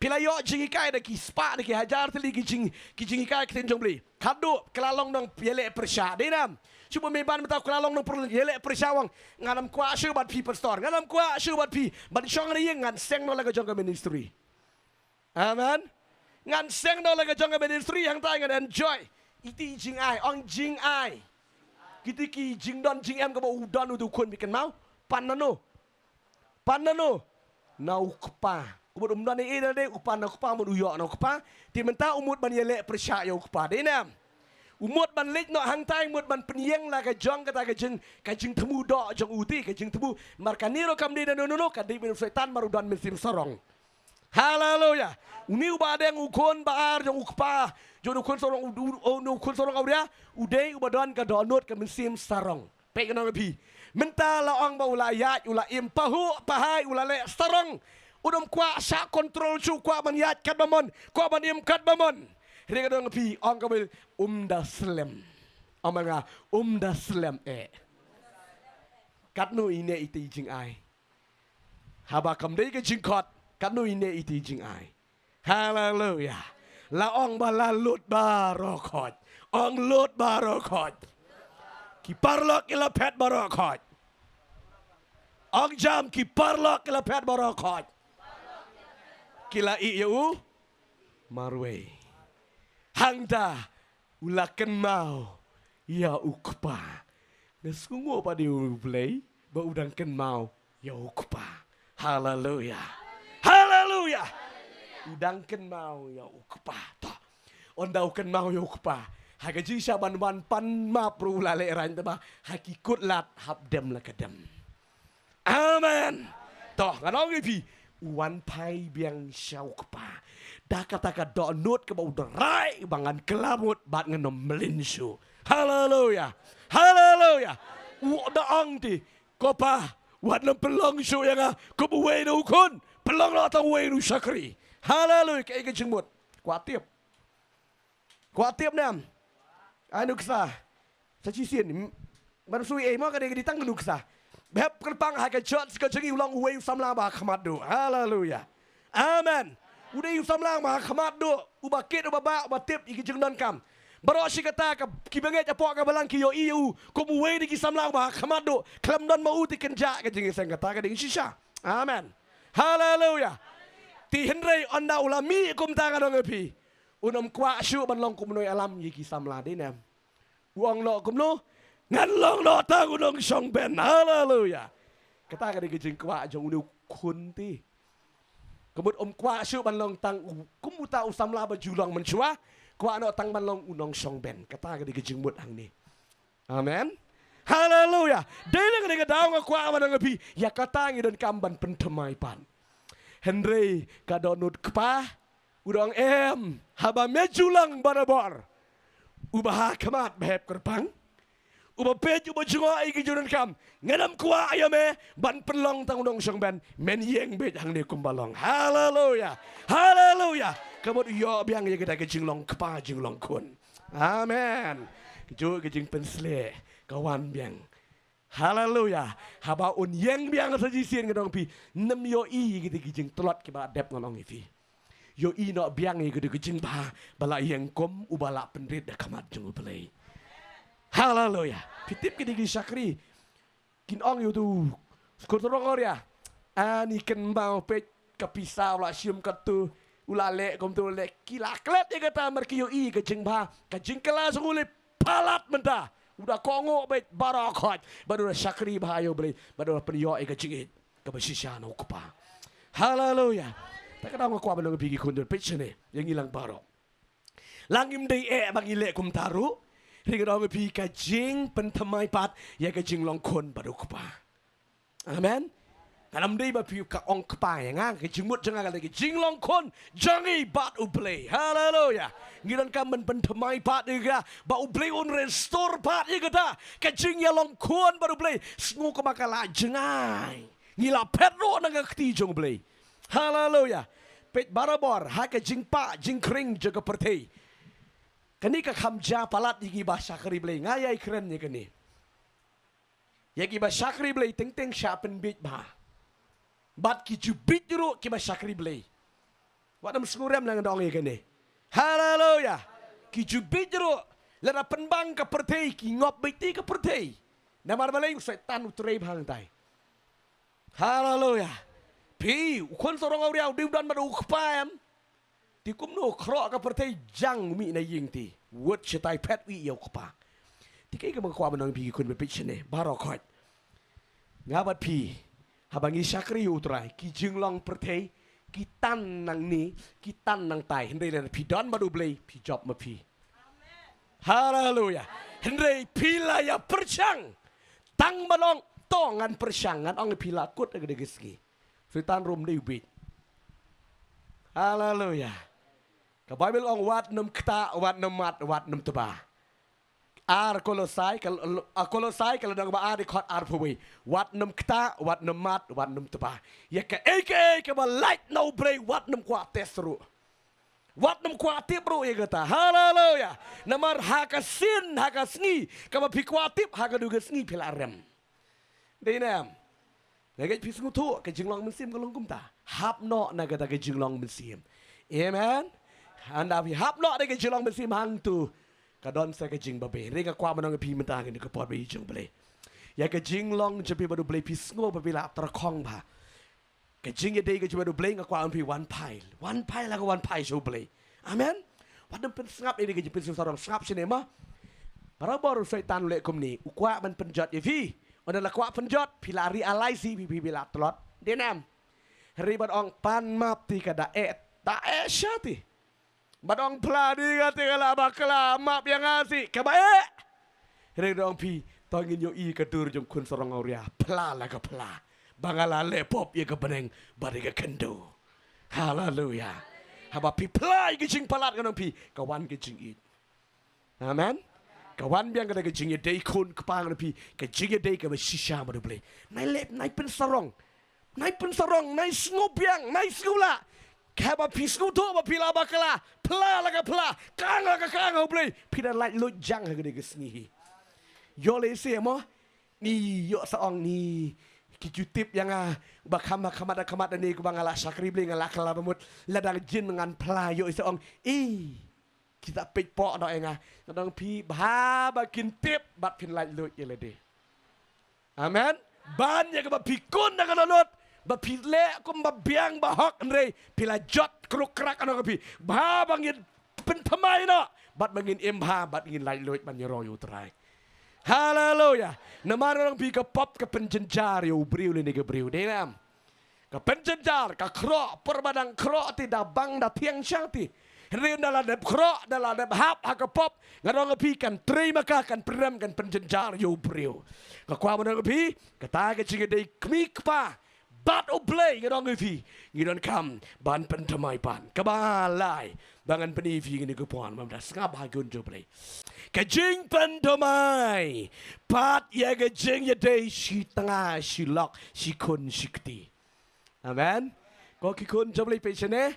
Phi la ïoh jinghikai da ki spah da ki hajar tylli ki jing, ki jinghikai ktien jong U Blei. Khadduh ka la long nong ïaleh pyrshah, dei ne em? Shu buh mynban mynta ka la long nong pyrshah, ïaleh pyrshah, u ong, ngan ym kwah shuh bad phi pastor, ngan ym kwah shuh bad phi, ban shong ha ïing, ngan seng noh la ka jong ka ministry. Amen. Ngan seng noh la ka jong ka ministry, hangta ngan enjoy. Iti jingai, ong jingai. Kiti ki jingdon jingem kaba u don utu u khun, phi kynmaw? Pan na no? Pan na no? Na u kpa. Kumut um don ei ei, na dei u pan na u kpa, mut u ïoh na u kpa. Te mynta u mut ban ïaleh pyrshah ïa u kpa, dei ne em? U mut ban leit noh hangta, u mut ban pynïeng la ka jong kata ka jing, ka jingthmu doh jong u te, ka jingthmu. Mar kane ruh kam dei na no no no, ka dei ban u Soitan, mar u don mynsiem sarong. Haleluya. Une uba dang u khun ba ar jong u kpa, jong u khun sarong, u, u, u, u khun sarong awria, u dei uba don ka dohnud ka mynsiem sarong. Peit ngan ong ïa phi. Mynta la ong ba u la ïaid, u la im, pahuh pahai, u la leh sarong. U dang kwah shah control shuh, kwah ban ïaid katba mon, kwah ban im katba mon. Hynrei ngan ong ïa phi, ong ka Baibl, um da slem. Ong ma nga, um da slem eh. Katno i neh iti jingai. Haba kam dei ka jingkhot, katno i neh iti jingai. Haleluya. La ong ba la lut baroh khoit. Ong lut baroh khoit. Ki paralok ki la phet baroh khoit. Ong jam, ki paralok ki la phet baroh khoit. Ki la ïeh ïa u marwei. Hangta u la kynmaw ïa u kpa. Nga sngewnguh pat ïa U Blei ba u dang kynmaw ïa u kpa. Haleluya. Haleluya. U dang kynmaw ïa u kpa. To. Ynda u kynmaw ïa u kpa, ha ka jingshah ban wan pan map ruh u la lehraiñ, te ba ha ki kut lad hap dem la ka dem. Amen. To, ngan ong ïa phi, u wan phai biang sha u kpa da kata ka dohnud kaba u da rai ba ngan kylla mut bad ngan ym mlien shuh. Haleluya. Haleluya. U da ong te, ko pa, wat nym pynlong shuh ïa nga kum uwei na u khun, pynlong noh tang uwei na u shakri. Haleluya. Kaei ka jingmut? Kwah tip? Kwah tip ne em? Ai nuksa. Sa shisien. Ban shu ei mo, ka dei, ka dei tang nuksa. Ba hep kyrpang ha ka church ka jong ngi u long uwei u samla ba khmat duh. Haleluya. Amen. U dei u samla ba khmat duh, uba kit, uba bah, uba tip ïa ki jingdonkam. Baroh shi katta ka, ki bangeit hapoh ka balang ki ïohi ïa u kum uwei na ki samla ba khmat duh. Khlem don ma u te kynjah ka jingïaseng, kata ka dei shisha. Amen. Haleluya. Te hynrei ynda u la mih kumta, ngan ong ïa phi, un ym kwah shuh ban long kum u nongïalam ïa ki samla, dei ne em? U ong noh kumno? Ngan long noh tang u nongshong ben. Haleluya. Kata ka dei ka jingkwah jong une u khun te. Ka mut um kwah shuh ban long tang u, kum uta u samla ba ju long mynshuwa. Kwah noh tang ban long u nongshong ben. Kata ka dei ka jingmut hangne. Amen. Haleluya. Dei na kane ka daw nga kwah ban ong ïa phi, ïa kata ngi donkam ban pynthymmai pat. Hynrei ka dohnud kpa, u da ong em, haba me ju long barabor uba ha khmat ba hep kyrpang, uba peit, uba jngoh ïa ki jingdonkam, ngan ym kwah ïa me ban pynlong tang u nongshong ben, men ïeng beit hangne kumba long. Haleluya. Haleluya. Ka mut u ïoh biang ïa kata ka jinglong kpa jinglong khun. Amen. Kajuh ka jingpynshlur ka wan biang. Haleluya. Haba un ïeng biang sa shisien, ngan ong ïa phi, nym ïohi ïa kita ki jingtlot kiba dep, ngan ong ïa phi. Ïohi noh biang ïa kata ka jingbha ba la ïeng kum uba la pynrit da khmat jong U Blei. Haleluya. Phi tip kita ki shakri kin ong ïa utu u khun sarong awria, ani kynmaw, peit ka pisa u la shim katto, u la leh kumto, u la leh, ki la klet ïa kata, mar ki ïohi ka jingbha, ka jingkylla jong u la palat mynta. U da kohnguh beit baroh khoit bad u da shakri bha ïa U Blei bad u da pynïoh ïa ka jingïeit kaba shisha na u kpa. Haleluya. Te ka daw nga kwah ban ong ïa phi ki khun, don peit shane ïa ngi lang baroh. La ngim dei eh ba ngi leh kumta ruh, hynrei nga ong ïa phi ka jingpynthymmai pat ïa ka jinglong khun bad u kpa. Amen. Ka nam dei ba phi ka ong kpa ïa nga, ka jingmut jong nga ka dei ka jinglong khun jong ngi bad U Blei. Haleluya. Ngi donkam ban pynthymmai pat ïa ka ba U Blei un restore pat ïa kata ka jingïalong khun bad U Blei. Sngew kumba ka la jngai. Ngi la phet ruh na ka kti jong U Blei. Haleluya. Peit barabor ha ka jingpah jingkhring jong ka pyrthei. Kane ka kham jia palat ïa ki ba shakri Blei, nga ïai kren ïa kane. Ïa ki ba shakri Blei teng teng sha pynbiej bha. Bad ki ju biej ruh ki ba shakri Blei. Wat nym sngewrem nang dong ïa kane. Haleluya. Ki ju biej ruh lada pynbang ka pyrthei ki ngop beit te ka pyrthei. Namar balei? U Soitan u trei bha hangtai. Haleluya. Phi, u khun sarong awria u dei u don bad u kpa em. Te kumno khroh ka pyrthei jang u mih na ïing te. Wut shatai phet wi ïa u kpa. Te kaei kaba nga kwah ban ong phi ki khun ba peit shane baroh khoit. Nga bad phi haba ngi shakri ïa U Trai ki jinglong pyrthei ki tan nangne ki tan nangtai. Hynrei lada phi don bad U Blei phi jop ma phi. Haleluya. Hynrei phi la ïa pyrshang. Tang ban ong to ngan pyrshang, ngan ong phi la kut ha ka dei ka sngi. Soitan ruh um dei u biej. Haleluya. Ka Baibl ong wat nym ktah, wat nym mat, wat nym tba. Ar Kolosai ka, a Kolosai ka lynnong ba ar dkhot arphew wei. Wat nym ktah, wat nym mat, wat nym tba. Ïa kaei kaei kaba lait na U Blei wat nym kwah test ruh. Wat nym kwah tip ruh ïa kata. Haleluya. Namar ha ka sien, ha ka sngi kaba phi kwah tip ha ka dei ka sngi phi la rem. Dei ne em? Nga ngeit phi sngewthuh ka jinglong mynsiem ka long kumta. Hap noh na kata ka jinglong mynsiem. Amen. Hynda phi hap noh na ka jinglong mynsiem hangtu ka don sa ka jingbabe. Hynrei nga kwah ban ong ïa phi mynta ha kane ka por ba ïeit jong U Blei. Ïa ka jinglong jong phi bad U Blei phi sngew ba phi la tyrkhong bha. Ka jingïadei ka jong U Blei nga kwah ong phi wan phai. Wan phai la ka wan phai sha U Blei. Amen. Wat nym pynsngap ïa ka jingpynsngewsarong, sngap shane ma. Barabor u Soitan u leh kumne, u kwah ban pynjot ïa phi. Ynda la kwah pynjot phi la ri alai si phi phi la tlot. Dei ne em? Hynrei ban ong pan map te ka da eh, da eh sha te. Ban ong phla di nga te nga la bakla, map ïa nga si kaba eh. Hynrei ban ong phi to ngin ïohi ka dur jong khun sarong awria, phla la ka phla. Ba nga la leh pop ïa ka bneng bad ïa ka khyndew. Haleluya. Haba phi phla ïa ka jingpalat ngan ong phi ka wan ka jingïeit. Amen. Ka wan biang ka dei ka jingïadei khun kpa ngan ong phi ka jingïadei kaba shisha bad U Blei. Nai leh, nai pynsarong. Nai pynsarong, nai sngewbiang, nai sngewlah. Haba phi sngewthuh ba phi la bakla, phla la ka phla, kang la ka kang ha U Blei, phi da laitluid jang ha ka dei ka sngi hi. Ïoh lehse mo, ni ïoh sa ong ni ki ju tip ïa nga ba kham ba khmat da khmat da ni kumba nga la shakri Blei nga la kylla ba mut, lada jin ngan phla ïoh sa ong i kita peit poh noh ïa nga. Ngan ong phi bha ba kin tip bad phin laitluid ïa lade. Amen. Ban ïa kaba phi khun da ka dohnud ba phi leh kumba biang ba hok hynrei phi la jot kruk krak, ngan ong phi bha ba ngin pynthymmai noh bad ba ngin im bha bad ngin laitluid ban ïaroh ïa U Trai. Haleluya. Namar ngan ong phi ka pop ka pynjynjar ïa u briew lane ka briew, dei ne em? Ka pynjynjar, ka khroh, por ba dang khroh te da bang da thiang sha te. Hynrei ynda la dep khroh, ynda la dep hap ha ka pop, ngan ong ïa phi kan trei ma ka, kan pynrem, kan pynjynjar ïa u briew. Nga kwah ban ong ïa phi, kata ka jingïadei kmie kpa bad U Blei, ngan ong ïa phi, ngi donkam ban pynthymmai pat. Kaba lai ba ngan pyni ïa phi kine ki por, mynta sngap ha ka khun jong U Blei. Ka jingpynthymmai pat ïa ka jingïadei shi tnga shi lok, shi khun shi kti. Amen. Ko ki khun jong U Blei, peit shane.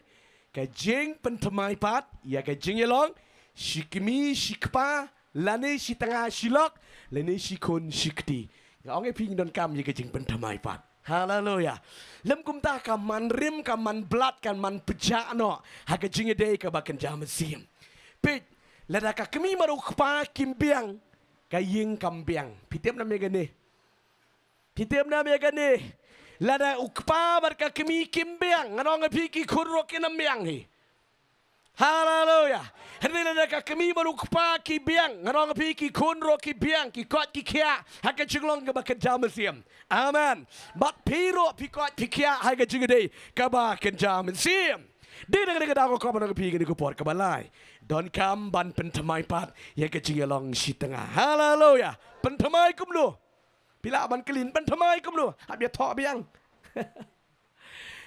Ka jingpynthymmai pat ïa ka jingïalong shi kmie shi kpa, lane shi tnga shi lok, lane shi khun shi kti. Nga ong ïa phi ngi donkam ïa ka jingpynthymmai pat. Haleluya. Lym kumta ka man rim, ka man blat, ka man pjah noh ha ka jingïadei kaba kynja mynsiem. Peit, lada ka kmie bad u kpa kim biang, ka ïing kam biang. Phi tip nam ïa kane? Phi tip nam ïa kane? Lada u kpa bad ka kmie kim biang, ngan ong ïa phi ki khun ruh kin ym biang hi. Haleluya. Hynrei lada ka kmie bad u kpa ki biang, ngan ong ïa phi ki khun ruh ki biang, ki koit ki khiah ha ka jinglong kaba kynja mynsiem. Amen. Bad phi ruh phi koit phi khiah ha ka jingïadei kaba kynja mynsiem. Dei na kane ka daw nga kwah ban ong ïa phi kane ka por, kaba lai, donkam ban pynthymmai pat ïa ka jingïalong shi tnga. Haleluya. Pynthymmai kumno? Phi lah ban kylli pynthymmai kumno? Hap ïathoh biang.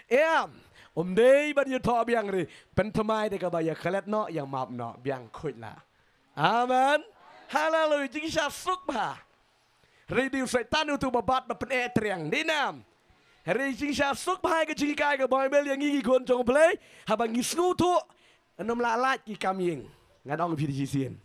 Em, um dei ban ïathoh biang re, pynthymmai da kaba ïa klet noh, ïa map noh, biang khuid la. Amen. Haleluya. Jingshah suk bha. Re dei u Soitan utu ba bat ba pyneh triang. Dei nam. Re jingshah suk bha ka jinghikai ka Baibl ïa ngi ki khun jong U Blei. Haba ngi sngewthuh, ym lah lait ki kam ïing. Ngan ong phi da shisien.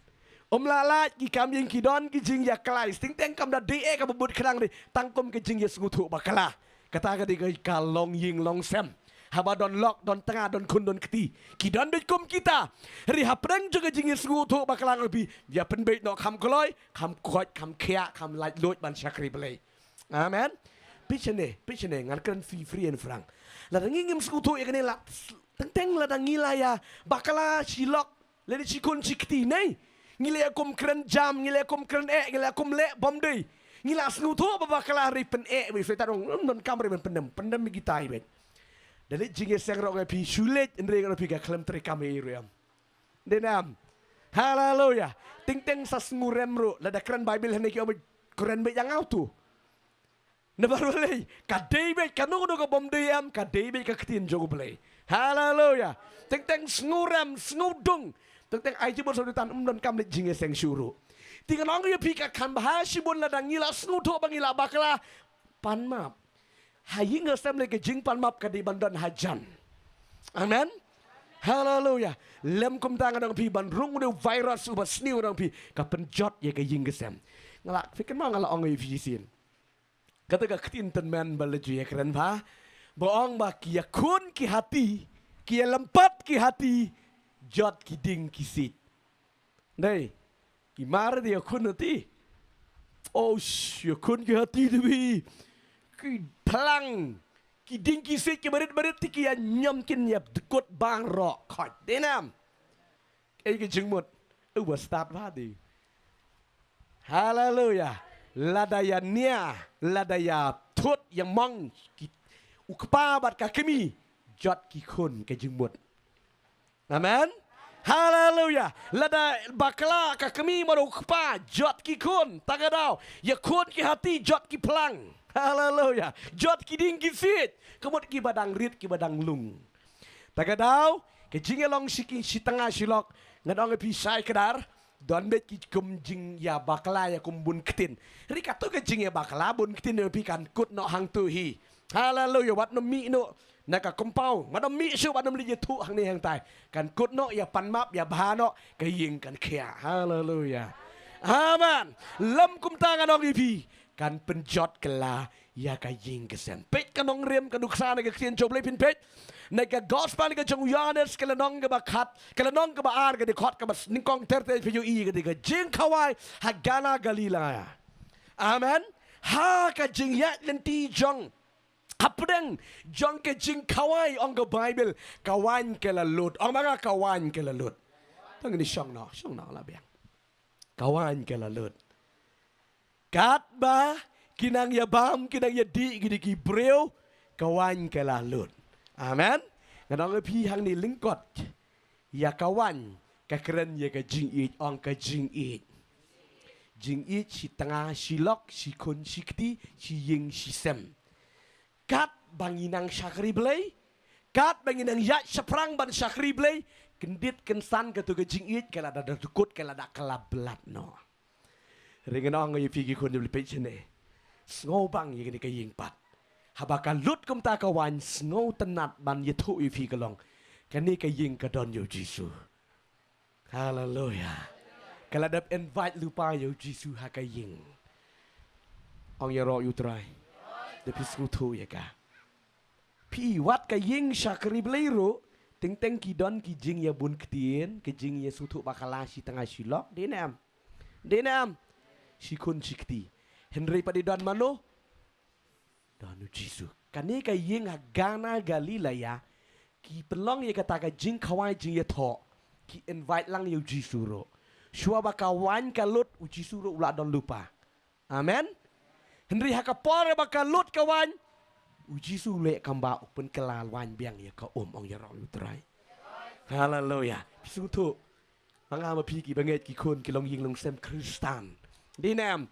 Ym lah lait ki kam ïing, ki don ki jingïaklai. Teng teng kam da dei eh kaba bud khnang dei. Tang kum ka jingïasngewthuh bakla. Kata ka dei ka, ka longïing longsem. Haba don lok, don tnga, don khun, don kti, ki don beit kum kita. Hynrei hapdeng jong ka jingïasngewthuh bakla, nga ong ïa phi, ïa pynbeit noh kham kloi, kham koit, kham khiah, kham laitluid ban shakri Blei. Amen. Peit shane, peit shane, ngan kren phi free and frank. Lada ngi ngim sngewthuh ïa kane la, teng teng lada ngi la ïa bakla shi lok, lane shi khun shi kti, ne ngi la ïa kum kren jam, ngi la ïa kum kren eh, ngi la ïa kum leh bymdei. Ngi la sngewthuh ba bakla, hynrei pyneh beit, Soitan u ong, ym donkam re ban pyndem, pyndem kita hi beit. Da leit jingïaseng ruh, nga ong ïa phi, shu leit, hynrei nga ong ïa phi, ka khlem treikam hi ruh em. Dei nam. Haleluya. Teng teng sa sngewrem ruh, lada kren Baibl hangne ki ong beit, kren beit ïa nga utu. Namar balei? Ka dei beit, kano kano ka bymdei em, ka dei beit ka ktien jong U Blei. Haleluya. Teng teng sngewrem, sngewdung. Teng teng ai jingmut, Soitan ym donkam leit jingïaseng shuh ruh. Te ngan ong ïa phi, ka kham bha shibun lada ngi la sngewthuh ba ngi la bakla, pan map. Ha ïing ha sem lei ka jingpan map ka dei ban don hajan. Amen. Haleluya. Lym kumta, ngan ong ïa phi, ban rung une u virus uba sniew, ngan ong ïa phi, ka pynjot ïa ka ïing ka sem. Nga la, phi kynmaw nga la ong ïa phi shisien. Kata ka ktien tymmen ba la ju ïakren bha, ba ong ba ki ïakhun ki hati, ki ïalympat ki hati, jot ki dieng ki siej. Dei, i mar dei ïakhun hati. Oh, sh-, ïakhun ki hati te phi. Ki phlang, ki dieng ki siej kiba rit ba rit te ki ïa ñiom, kin ïa dkut baroh khoit. Dei nam. Ei ka jingmut. Uba stad bha dei. Haleluya. Lada ïa nia, lada ïa thut, ïa mong ki, u kpa bad ka kmie, jot ki khun, ka jingmut. Amen. Haleluya. Lada bakla ka kmie bad u kpa, jot ki khun. Ta ka daw, ïakhun ki hati, jot ki phlang. Haleluya. Jot ki dieng ki siej. Ka mut kiba dang rit, kiba dang lung. Ta ka daw, ka jingïalong shi ki, shi tnga shi lok, ngan ong ïa phi, shai kdar, don beit ki kum jingïabakla ïa kum bun ktien. Hynrei kato ka jingïabakla bun ktien, ong ïa phi, kan kut noh hangto hi. Haleluya, wat nym mih noh na ka compound, wat nym mih shuh, wat nym leit ïathuh hangne hangtai. Kan kut noh, ïa pan map, ïa bha noh, ka ïing kan khiah. Haleluya. Amen. Lym kumta, ngan ong ïa phi, kan pynjot kylla ïa ka ïing ka sem. Peit ka nongrim, ka nuksa na ka ktien jong U Blei, phin peit na ka gospel na ka jong u Ïohannes, ka lynnong kaba khat, ka lynnong kaba ar, ka dkhot kaba nyngkong ter ter, phi ïohi ka dei ka jingkhawai ha Kana Galilea. Amen. Ha ka jingïaid lynti jong, hapdeng jong ka jingkhawai, ong ka Baibl, ka waiñ ka la lut. Ong ma nga, ka waiñ ka la lut. Tang ni, shong noh, shong noh la biang. Ka waiñ ka la lut. Katba ki nang ïabam, ki nang ïadih, ki dei ki briew, ka waiñ ka la lut. Amen. Ngan ong ïa phi, hangne lyngkot ïa ka waiñ ka kren ïa ka jingïeit, ong ka jingïeit. Jingïeit shi tnga shi lok, shi khun shi kti, shi ïing shi sem. Katba ngi nang shakri Blei, katba ngi nang ïaid shaphrang ban shakri Blei, kyndit kynsan kato ka jingïeit ka la da dkut, ka la da, ka la blad noh. Hynrei ngan ong ïa phi ki khun jong U Blei, peit shane. Sngewbang ïa kane ka ïing pat. Haba ka lut kumta ka waiñ, sngewtynnad ban ïathuh ïa phi ka long, kane ka ïing ka don ïa U Jisu. Haleluya. Ka la dep invite lypa ïa U Jisu ha ka ïing. Ong ïaroh ïa U Trai. Da phi sngewthuh ïa ka. Phi, wat ka ïing shakri Blei ruh, teng teng ki don ki jingïabun ktien, ki jingïasngewthuh bakla shi tnga shi lok, dei ne em? Dei ne em? Shi khun shi kti. Hynrei pat dei don mano? Don U Jisu. Kane ka ïing ha Kana Galilea, ki pynlong ïa kata ka jingkhawai jingïathoh, ki invite lang ïa U Jisu ruh. Shuwa ba ka waiñ ka lut, U Jisu ruh u la don lypa. Amen. Hynrei ha ka por ba ka lut ka waiñ, U Jisu u leh kam ba u pynkylla waiñ biang ïa ka um, ong ïaroh ïa U Trai. Haleluya. Phi sngewthuh. Ma nga ma phi ki bangeit, ki khun, ki longïing longsem Khristan. Dei ne em?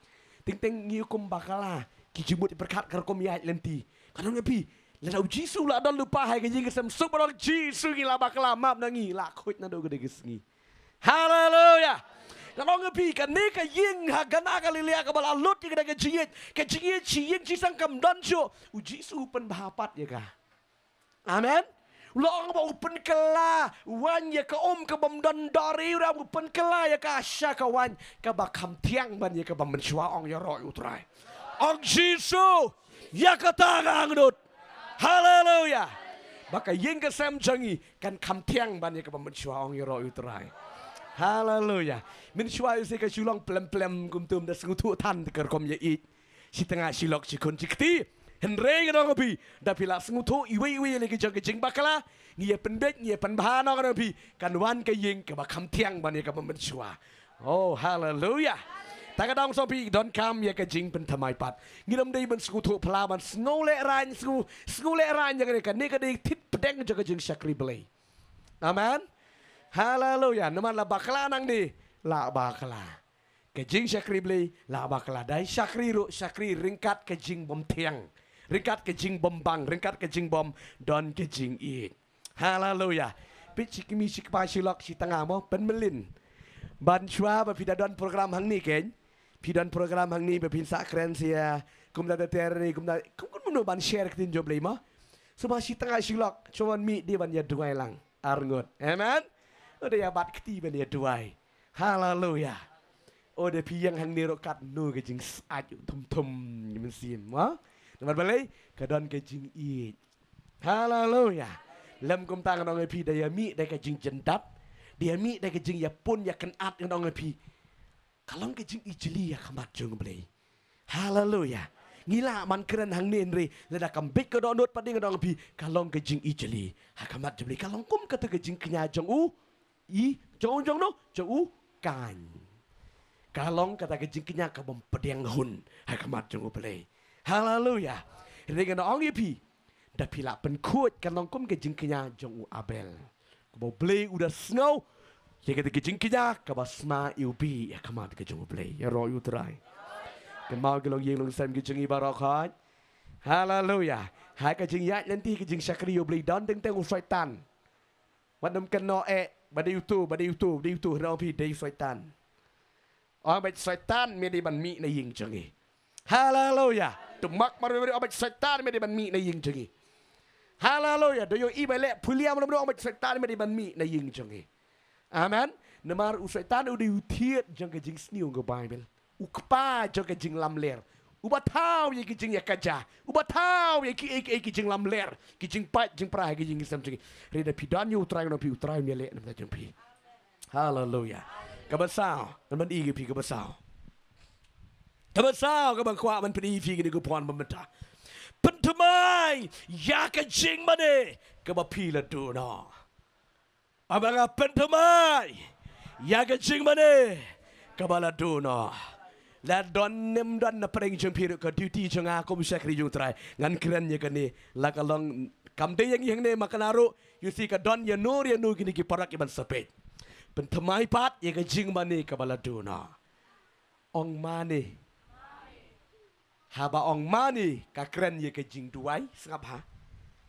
Teng teng ngi kum bakla, ki jingmut pyrkhat ka rukom ïaid lynti. Ngan ong ïa phi, Lada u Jisu la don lypa ha ka ïing ka sem suk, ba ong Jisu ngi la bakla, map na ngi, la khuid naduh ka dei ka sngi. Haleluya. Ngan ong ïa phi, kane ka ïing ha Kana Galilea kaba la lut ïa ka dei ka jingïeit, ka jingïeit shi ïing shi sem kam don shuh. U Jisu u pynbha pat ïa ka. Amen. U la ong ba u pynkylla waiñ ïa ka um kabym don dor, u pynkylla ïa ka sha ka waiñ kaba kham thiang ban ïa kaba mynshuwa. Ong ïaroh ïa u Trai. Ong Jisu, ïa kata ka angnud. Haleluya. Ba ka ïing ka sem jong ngi kan kham thiang ban ïa kaba mynshuwa. Ong ïaroh ïa u Trai. Haleluya. Mynshuwa ïa u Jisu ka shu long plem plem kumtum da sngewthuh than ka rukom ïa ïeit. Shi tnga shi lok shi khun shi kti. Hynrei ngan ong ïa phi, da phi la sngewthuh iwei iwei ïa la ki jong ka jingbakla, ngi ïa pynbeit, ngi ïa pynbha noh, ngan ong ïa phi, kan wan ka ïing kaba kham thiang ban ïa kaba mynshuwa. Oh, haleluya. Ta ka dang song phi donkam ïa ka jingpynthymmai pat. Ngim dei ban sngewthuh pla ban sngewlehraiñ, sngew, sngewlehraiñ ïa kane, kane ka dei thied pdeng jong ka jingshakri Blei. Amen. Haleluya. Namar la bakla nangne, la bakla. Ka jingshakri Blei la bakla, dei shakri ruh shakri ryngkat ka jingbymthiang, ryngkat ka jingbymman, ryngkat ka jingbymdon ka jingïeit. Haleluya. Peit shi kmie shi kpa shi lok shi tnga mo, pynmlien. Ban shuwa ba phi da don program hangne keiñ. Phi don program hangne ba phin sa kren sia kumta ter ni kumta, kum kum no ban share ka ktien jong u Blei mo. Shuwa shi tnga shi lok, shuwa mih dei ban ïa duwai lang. Arngut. Amen. Uda ïa bat kti ban ïa duwai. Haleluya. O da phi ïeng hangne ruh katno ka jingsat thum thum ngi mynsiem, ha? Namar balei? Ka don ka jingïeit. Haleluya. Lem kumta ngan ong ïa phi, da ïa mih da ka jingjyndap, da ïa mih da ka jingïapun ïakynad, ngan ong ïa phi, ka long ka jingijli ha khmat jong u Blei. Haleluya. Ngi lah ban kren hangne hynrei lada kam bit ka dohnud pat, ngan ong ïa phi, ka long ka jingijli ha khmat jong u Blei. Ka long kum kata ka jingkñia jong u, i, jong u, jong no, jong u Kain. Ka long kata ka jingkñia kabym pdiang hun ha khmat jong u Blei. Haleluya. Hynrei ngan ong ïa phi, da phi lah pynkhuid, kan long kum ka jingkñia jong u Abel. Kaba u Blei u da sngew ïa kata ka jingkñia kaba sma iwbih ha khmat ka jong u Blei. Ïaroh ïa u Trai. Kynmaw ki longïing longsem ki jong ngi baroh khoit. Haleluya. Ha ka jingïaid lynti ka jingshakri ïa u Blei don teng teng u Soitan. Wat nym kynnoh eh ba dei uto, ba dei uto, ba dei uto, hynrei ong phi dei u Soitan. Ong beit Soitan, me dei ban mih na ïing jong ngi. Haleluya. To mak mar, ong beit Soitan, me dei ban mih na ïing jong ngi. Haleluya. Da ïohi ba leh phulia mar, ong beit Soitan, me dei ban mih na ïing jong ngi. Amen. Namar u Soitan u dei u thied jong ka jingsniew ka Baibl. U kpa jong ka jinglamler. Uba thaw ïa ki jingïakajia. Uba thaw ïa ki, ïa ki, ïa ki jinglamler, ki jingpait jingpra ha ki jingsem jong ngi. Hynrei da phi don ïa u Trai, ngan ong ïa phi, u Trai un ïaleh na bynta jong phi. Haleluya. Kaba saw, ngan ban ïa phi kaba saw. Kaba saw, kaba kwah ban pyni ïa phi kine ki khubor ba mynta. Pynthymmai ïa ka jingmane kaba phi la duh noh. Haba nga pynthymmai ïa ka jingmane kaba la duh noh. La don ne ym don na pdeng jong phi ruh, ka duty jong nga kum shakri jong u Trai, ngan kren ïa kane. La ka long kam dei ïa ngi hangne, ma kane ruh, ïa u si ka don ïa no ïa no kine ki para ki ban sa peit. Pynthymmai pat ïa ka jingmane kaba la duh noh. Ong mane. Haba ong mane ka kren ïa ka jingduwai, sngap ha.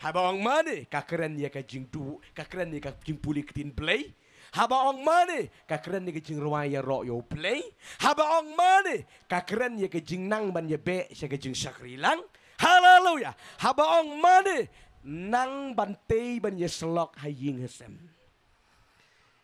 Haba ong mane ka kren ïa ka jingdu, ka kren ïa ka jingpule ktien Blei. Haba ong mane ka kren ïa ka jingrwai ïaroh ïa u Blei. Haba ong mane ka kren ïa ka jingnang ban ïabeh sha ka jingshakri lang. Haleluya. Haba ong mane nang ban tei ban ïasyllok ha ïing ha sem.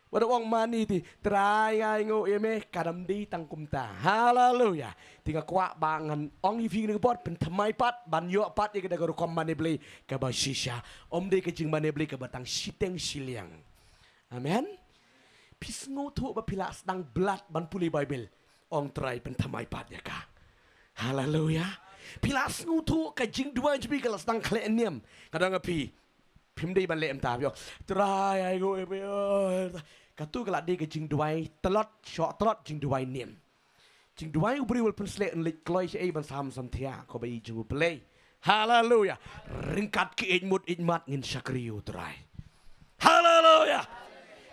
Wat ong mane te, Trai nga ainguh ïa me, ka dang dei tang kumta. Haleluya. Te nga kwah ba ngan ong ïa phi kane ka por, pynthymmai pat ban ïoh pat ïa kata ka rukom mane Blei kaba shisha. Ym dei ka jingmane Blei kaba tang shiteng shiliang. Amen. Phi sngewthuh ba phi la sdang blat ban pule Baibl, ong Trai pynthymmai pat ïa ka. Haleluya. Phi la sngewthuh ka jingduwai jong phi ka la sdang khleh niam. Ka dang ïa phi, phim dei ban leh mynta phi ong, Trai ainguh ïa me. Katu ka la dei ka jingduwai tlot, shoh tlot jingduwai niam. Jingduwai u briew u la pynsleh, yn leit kloi shaei ban sam samthiah, ko ba i jong u Blei. Haleluya. Ryngkat ki ïeit mut ïeit mat ngin shakri ïa u Trai. Haleluya.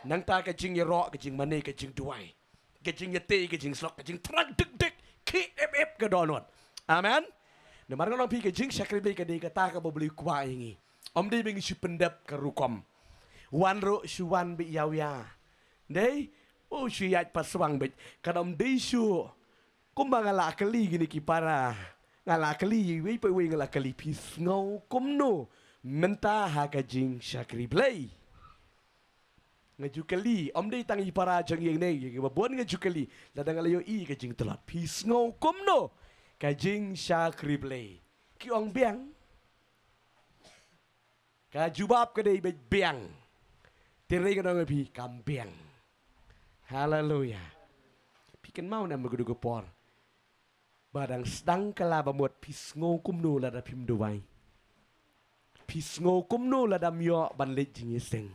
Nangta ka jingïaroh, ka jingmane, ka jingduwai, ka jingïatei, ka jingsyllok, ka jingthrang dik dik, ki ep ep ka dohnud. Amen. Namar nga ong phi ka jingshakri Blei ka dei kata kaba u Blei u kwah ïa ngi. Ym dei ba ngi shu pyndep ka rukom. Wan ruh shu wan beit ïa u ïa. Dei, u shu ïaid paswang beit. Kan ym dei shu. Kumba nga la kylli kine ki para. Nga la kylli iwei pa iwei, nga la kylli, phi sngew kumno mynta ha ka jingshakri Blei? Nga ju kylli, ym dei tang i para jong ïing ne, ïa kiba bun nga ju kylli, lada nga la ïohi ka jingtlot. Phi sngew kumno ka jingshakri Blei? Ki ong biang. Ka jubab ka dei beit biang. Te nga ong ïa phi, kam biang. Haleluya. Phi kynmaw ne em ha katu ka por ba dang sdang ka la ba mut, phi sngew kumno lada phim duwai? Phi sngew kumno lada ym ïoh ban leit jingïaseng?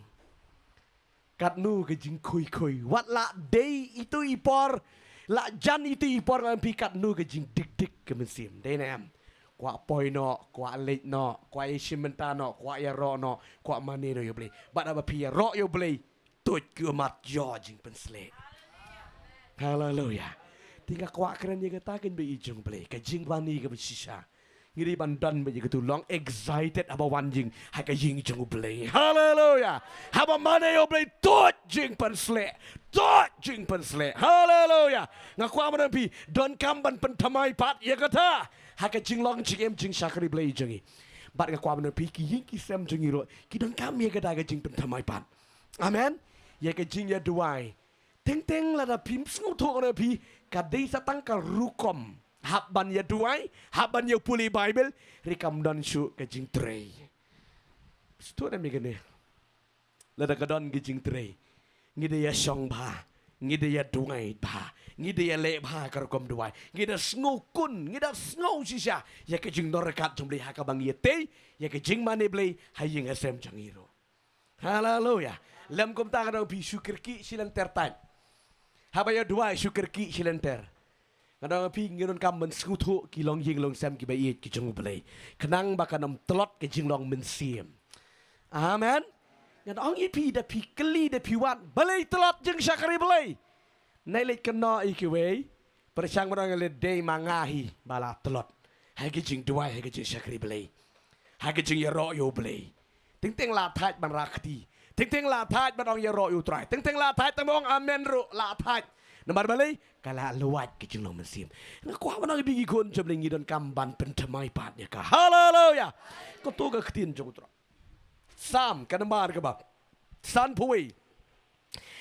Katno ka jingkhuikhui. Wat la dei itu i por, la jan itu i por, nga ong ïa phi, katno ka jingdikdik ka mynsiem. Dei ne em? Kwah poi noh, kwah leit noh, kwah ïashim bynta noh, kwah ïaroh noh, kwah mane noh ïa u Blei. Bad haba phi ïaroh ïa u Blei, tuid ki ummat ïoh jingpynshlur. Haleluya. Te nga kwah kren ïa kata, kynja ba i jong u Blei ka jingmane kaba shisha. Ngi dei ban don beit ïa katu long excited haba wan ïing ha ka ïing jong u Blei. Haleluya. Haba mane ïa u Blei, tuid jingpynshlur. Tuid jingpynshlur. Haleluya. Nga kwah ban ong ïa phi, donkam ban pynthymmai pat ïa kata ha ka jinglong jingim jingshakri Blei jong ngi. Bad nga kwah ban ong ïa phi, ki ïing ki sem jong ngi ruh ki donkam ïa kata ka jingpynthymmai pat. Amen. Ïa ka jingïaduwai. Teng teng lada phim sngewthuh, nga ong ïa phi, ka dei sa tang ka rukom. Hap ban ïaduwai, hap ban ïapule Baibl, hynrei kam don shuh ka jingtrei. Sngewthuh ne em ïa kane? Lada ka don ka jingtrei, ngi da ïashong bha, ngi da ïaduwai bha, ngi da ïaleh bha ka rukom duwai, ngi da sngewkun, ngi da sngew shisha ïa ka jingdon ryngkat jong u Blei ha kaba ngi ïatei ïa ka jingmane Blei ha ïing ha sem jong ngi ruh. Haleluya. Lym kumta, nga ong ïa phi, shu kyrkieh shilynter tait. Haba ïaduwai, shu kyrkieh shilynter. Nga ong ïa phi, ngi donkam ban sngewthuh ki longïing longsem kiba ïeit ki jong u Blei, khnang ba kan ym tlot ka jinglong mynsiem. Amen. Nga ong ïa phi, da phi kylli, da phi wad, balei tlot jingshakri Blei? Nai leit kynnoh ïa kiwei. Pyrshang ban ong lei, dei ma nga hi ba la tlot ha ka jingduwai, ha ka jingshakri Blei, ha ka jingïaroh ïa u Blei. Teng teng la thait ban rah kti. Teng teng la thait ban ong ïaroh ïa u Trai. Teng teng la thait tang ban ong amen ruh la thait. Namar balei? Ka la lwait ka jinglong mynsiem. Nga kwah ban ong ïa phi ki khun jong u Blei, ngi donkam ban pynthymmai pat ïa ka. Haleluya. Kato ka ktien jong u Trai. Salm ka nambar kaba sanphew wei.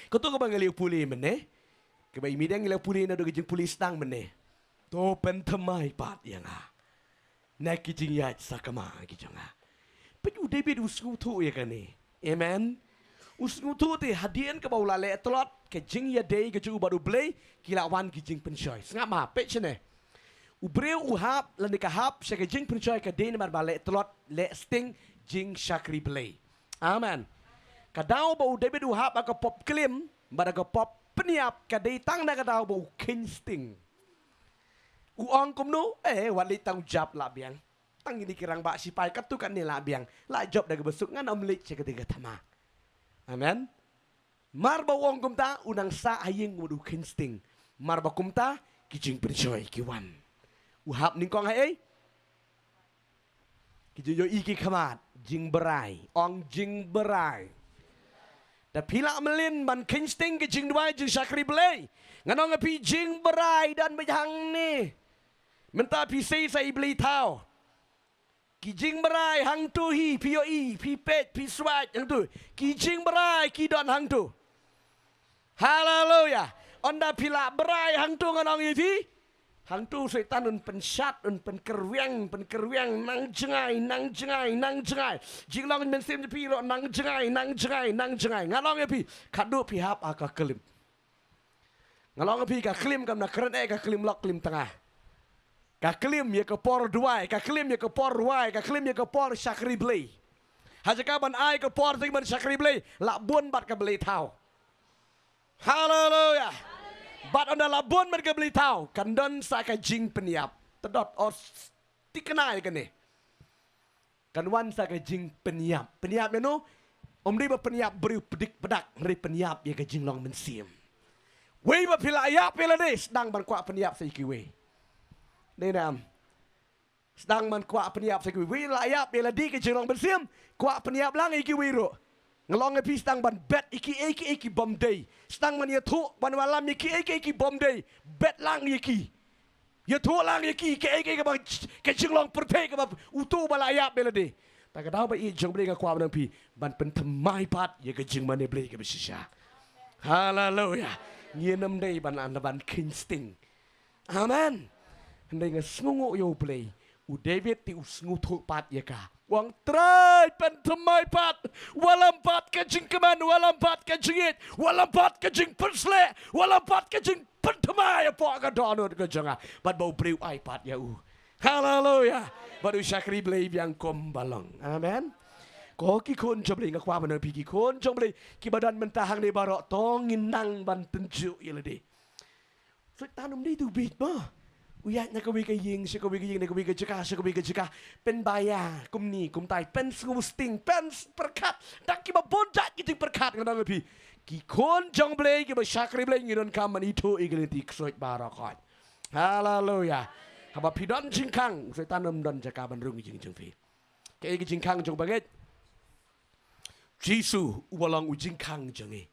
Kato kaba ngi la pule mynne, kaba i miet ngi la pule naduh ka jingpule sdang mynne. To pynthymmai pat ïa nga na ki jingïaid sakma ki jong nga. Peit, u David u sngewthuh ïa kane. Amen. U sngewthuh te hadien kaba u la leh tlot, ka jingïadei ka jong u bad u Blei ki la wan ki jingpynshoi. Sngap ma, peit shane. U briew u hap lane ka hap sha ka jingpynshoi ka dei namar ba leh tlot, leh sting jingshakri Blei. Amen. Ka daw ba u David u hap ha ka pop klim bad ha ka pop pynïap ka dei tang na ka daw ba u kheiñ sting. U ong kumno? Eh, wat leit tang u Joab la biang. Tang kine ki rangbah sipai katto katne la biang. La jop da kaba suk, ngan ym leit sha kata ka thma. Amen. Mar ba u ong kumta, u nang sah ha ïing bad u kheiñ sting. Mar ba kumta, ki jingpynshoi ki wan. U hap nyngkong ha ei? Ki jingïohi ki khmat, jingbrai, ong jingbrai. Da phi lah mlien ban kheiñ sting ka jingduwai jingshakri Blei, ngan ong ïa phi, jingbrai don beit hangne. Mynta phi sei sa i blei thaw. Ki jingbrai hangto hi, phi ïohi, phi peit, phi swait hangto. Ki jingbrai ki don hangto. Haleluya. Ynda phi lah brai hangto, ngan ong ïa phi, hangto Soitan un pynshad, un pynkyrwiang, pynkyrwiang, nang jngai, nang jngai, nang jngai. Jinglong mynsiem jong phi ruh nang jngai, nang jngai, nang jngai. Ngan ong ïa phi, khadduh phi hap ha ka klim. Ngan ong ïa phi, ka klim kam na kren eh, ka klim lok klim tnga. Ka klim ïa ka por duwai, ka klim ïa ka por rwai, ka klim ïa ka por shakri Blei. Ha jaka ban ai ka por jong ngi ban shakri Blei, lah bun bad ka blei thaw. Haleluya. Bad ynda lah bun bad ka blei thaw, kan don sa ka jingpynïap. Te dot, os, thikna ïa kane. Kan wan sa ka jingpynïap. Pynïap ïa no? Ym dei ba pynïap briew pdik pdak, hynrei pynïap ïa ka jinglong mynsiem. Wei ba phi lah ïap ïa lade, sdang ban kwah pynïap sa ïa kiwei. Dei ne em? Sdang ban kwah pynïap sa kiwei, la ïap ïa lade ka jinglong mynsiem, kwah pynïap lang ïa kiwei ruh. Nga la ong ïa phi, sdang ban bet ïa kiei kiei ki bym dei. Sdang ban ïathuh, ban wallam ïa kiei kiei ki bym dei. Bet lang ïa ki. Ïathuh lang ïa ki, kaei kaei kaba, ka jinglong pyrthei kaba uto uba la ïap ïa lade. Ta ka daw ba ïeit jong U Blei, nga kwah ban ong ïa phi, ban pynthymmai pat ïa ka jingmane Blei kaba shisha. Haleluya. Ngin ym dei ban, ban kheiñ sting. Amen. Hynrei nga sngewnguh ïa U Blei. U David te u sngewthuh pat ïa ka. U ong, Trai, pynthymmai pat. Wallam pat ka jingkmen, wallam pat ka jingïeit, wallam pat ka jingpynshlur, wallam pat ka jingpynthymmai hapoh ka dohnud ka jong nga. Bad ba U Blei u ai pat ïa u. Haleluya. Bad u shakri Blei biang kum ba long. Amen. Ko ki khun jong U Blei, nga kwah ban ong ïa phi, ki khun jong U Blei kiba don mynta hangne baroh, to ngin nang ban tynjuh ïa lade. Soitan um dei tu bit mo. U ïaid na kawei ka ïing sha kawei ka ïing, na kawei ka jaka sha kawei ka jaka. Pynbha ïa kumne kumtai, pynsngewsting, pynpyrkhat. Da kiba bun jait ki jingpyrkhat, nga ong ïa phi, ki khun jong U Blei kiba shakri Blei, ngi donkam ban ithuh ïa ki lynti ksuid baroh khoit. Haleluya. Haba phi don jingkhang, Soitan um don jaka ban rung ïing jong phi. Kaei ka jingkhang jong u bangeit? Jisu uba long u jingkhang jong ngi.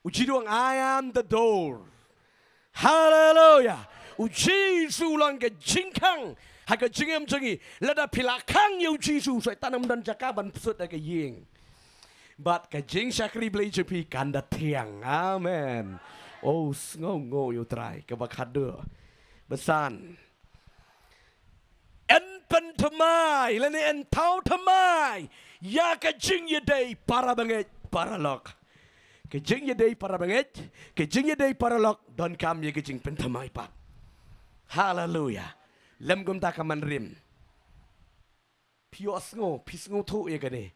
U Jisu u ong, "I am the door." Haleluya. U Jisu u long ka jingkhang ha ka jingim jong ngi. Lada phi la khang ïa u Jisu, Soitan um don jaka ban pynshut ha ka ïing. Bad ka jingshakri Blei jong phi kan da thiang. Amen. Oh, sngewnguh ïa U Trai, kaba khadduh. Ba san. Yn pynthymmai lane yn thaw thymmai ïa ka jingïadei parabangeit paralok. Ka jingïadei parabangeit, ka jingïadei paralok, donkam ïa ka jingpynthymmai pat. Haleluya. Lym kumta ka man rim. Phi ïohsngew, phi sngewthuh ïa kane.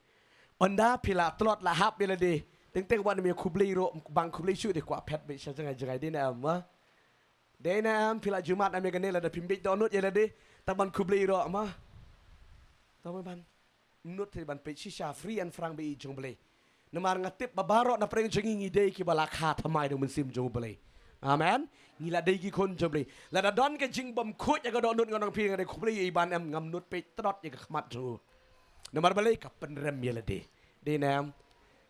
Ynda phi la tlot la hap ïa lade, teng teng wat nym ïa khublei ruh, bang khublei shuh, dei kwah phet beit sha jngai jngai, dei ne em, ma? Dei ne em? Phi la ju mad em ïa kane, lada phim beit dohnud ïa lade, tang ban khublei ruh, ma? Tang ban nud, te ban peit shisha, free and frank bad i jong U Blei. Namar nga tip ba baroh na pdeng jong ngi ngi dei kiba la kha thymmai da u Mynsiem jong U Blei. Amen. Ngi la dei ki khun jong U Blei. Lada don ka jingbymkhuid ha ka dohnud, nga ong ïa phi, nga dei khublei ïa i, ban em ngam nud peit tlot ïa ka khmat jong u. Namar balei? Ka pynrem ïa lade. Dei ne em?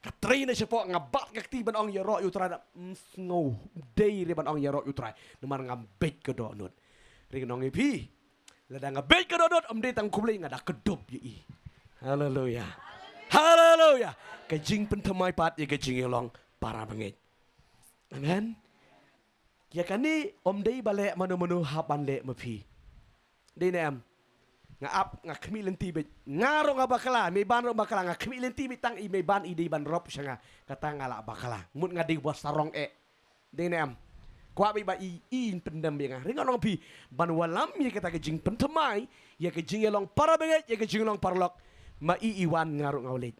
Ka trei na shapoh, nga bat ka kti ban ong ïaroh ïa U Trai, da ym sngew dei re ban ong ïaroh ïa U Trai. Namar ngam beit ka dohnud. Hynrei nga ong ïa phi, lada nga beit ka dohnud, ym dei tang khublei, nga da kdup ïa i. Haleluya. Haleluya. Ka jingpynthymmai pat ïa ka jingïalong parabangeit. Amen. Ïa kane ym dei ba leh mano mano hap ban leh ma phi. Dei ne em? Nga ap, nga khmih lynti beit. Nga ruh nga bakla, mei ban ruh bakla, nga khmih lynti beit, tang i mei ban i dei ban rop sha nga. Kata nga la bakla. Mut nga dei ba sarong eh. Dei ne em? Kwah beit ba i, i pyndem ïa nga. Hynrei nga ong ïa phi, ban wallam ïa kata ka jingpynthymmai ïa ka jingïalong parabangeit, ïa ka jingïalong paralok, ma i i wan, nga ruh nga leit.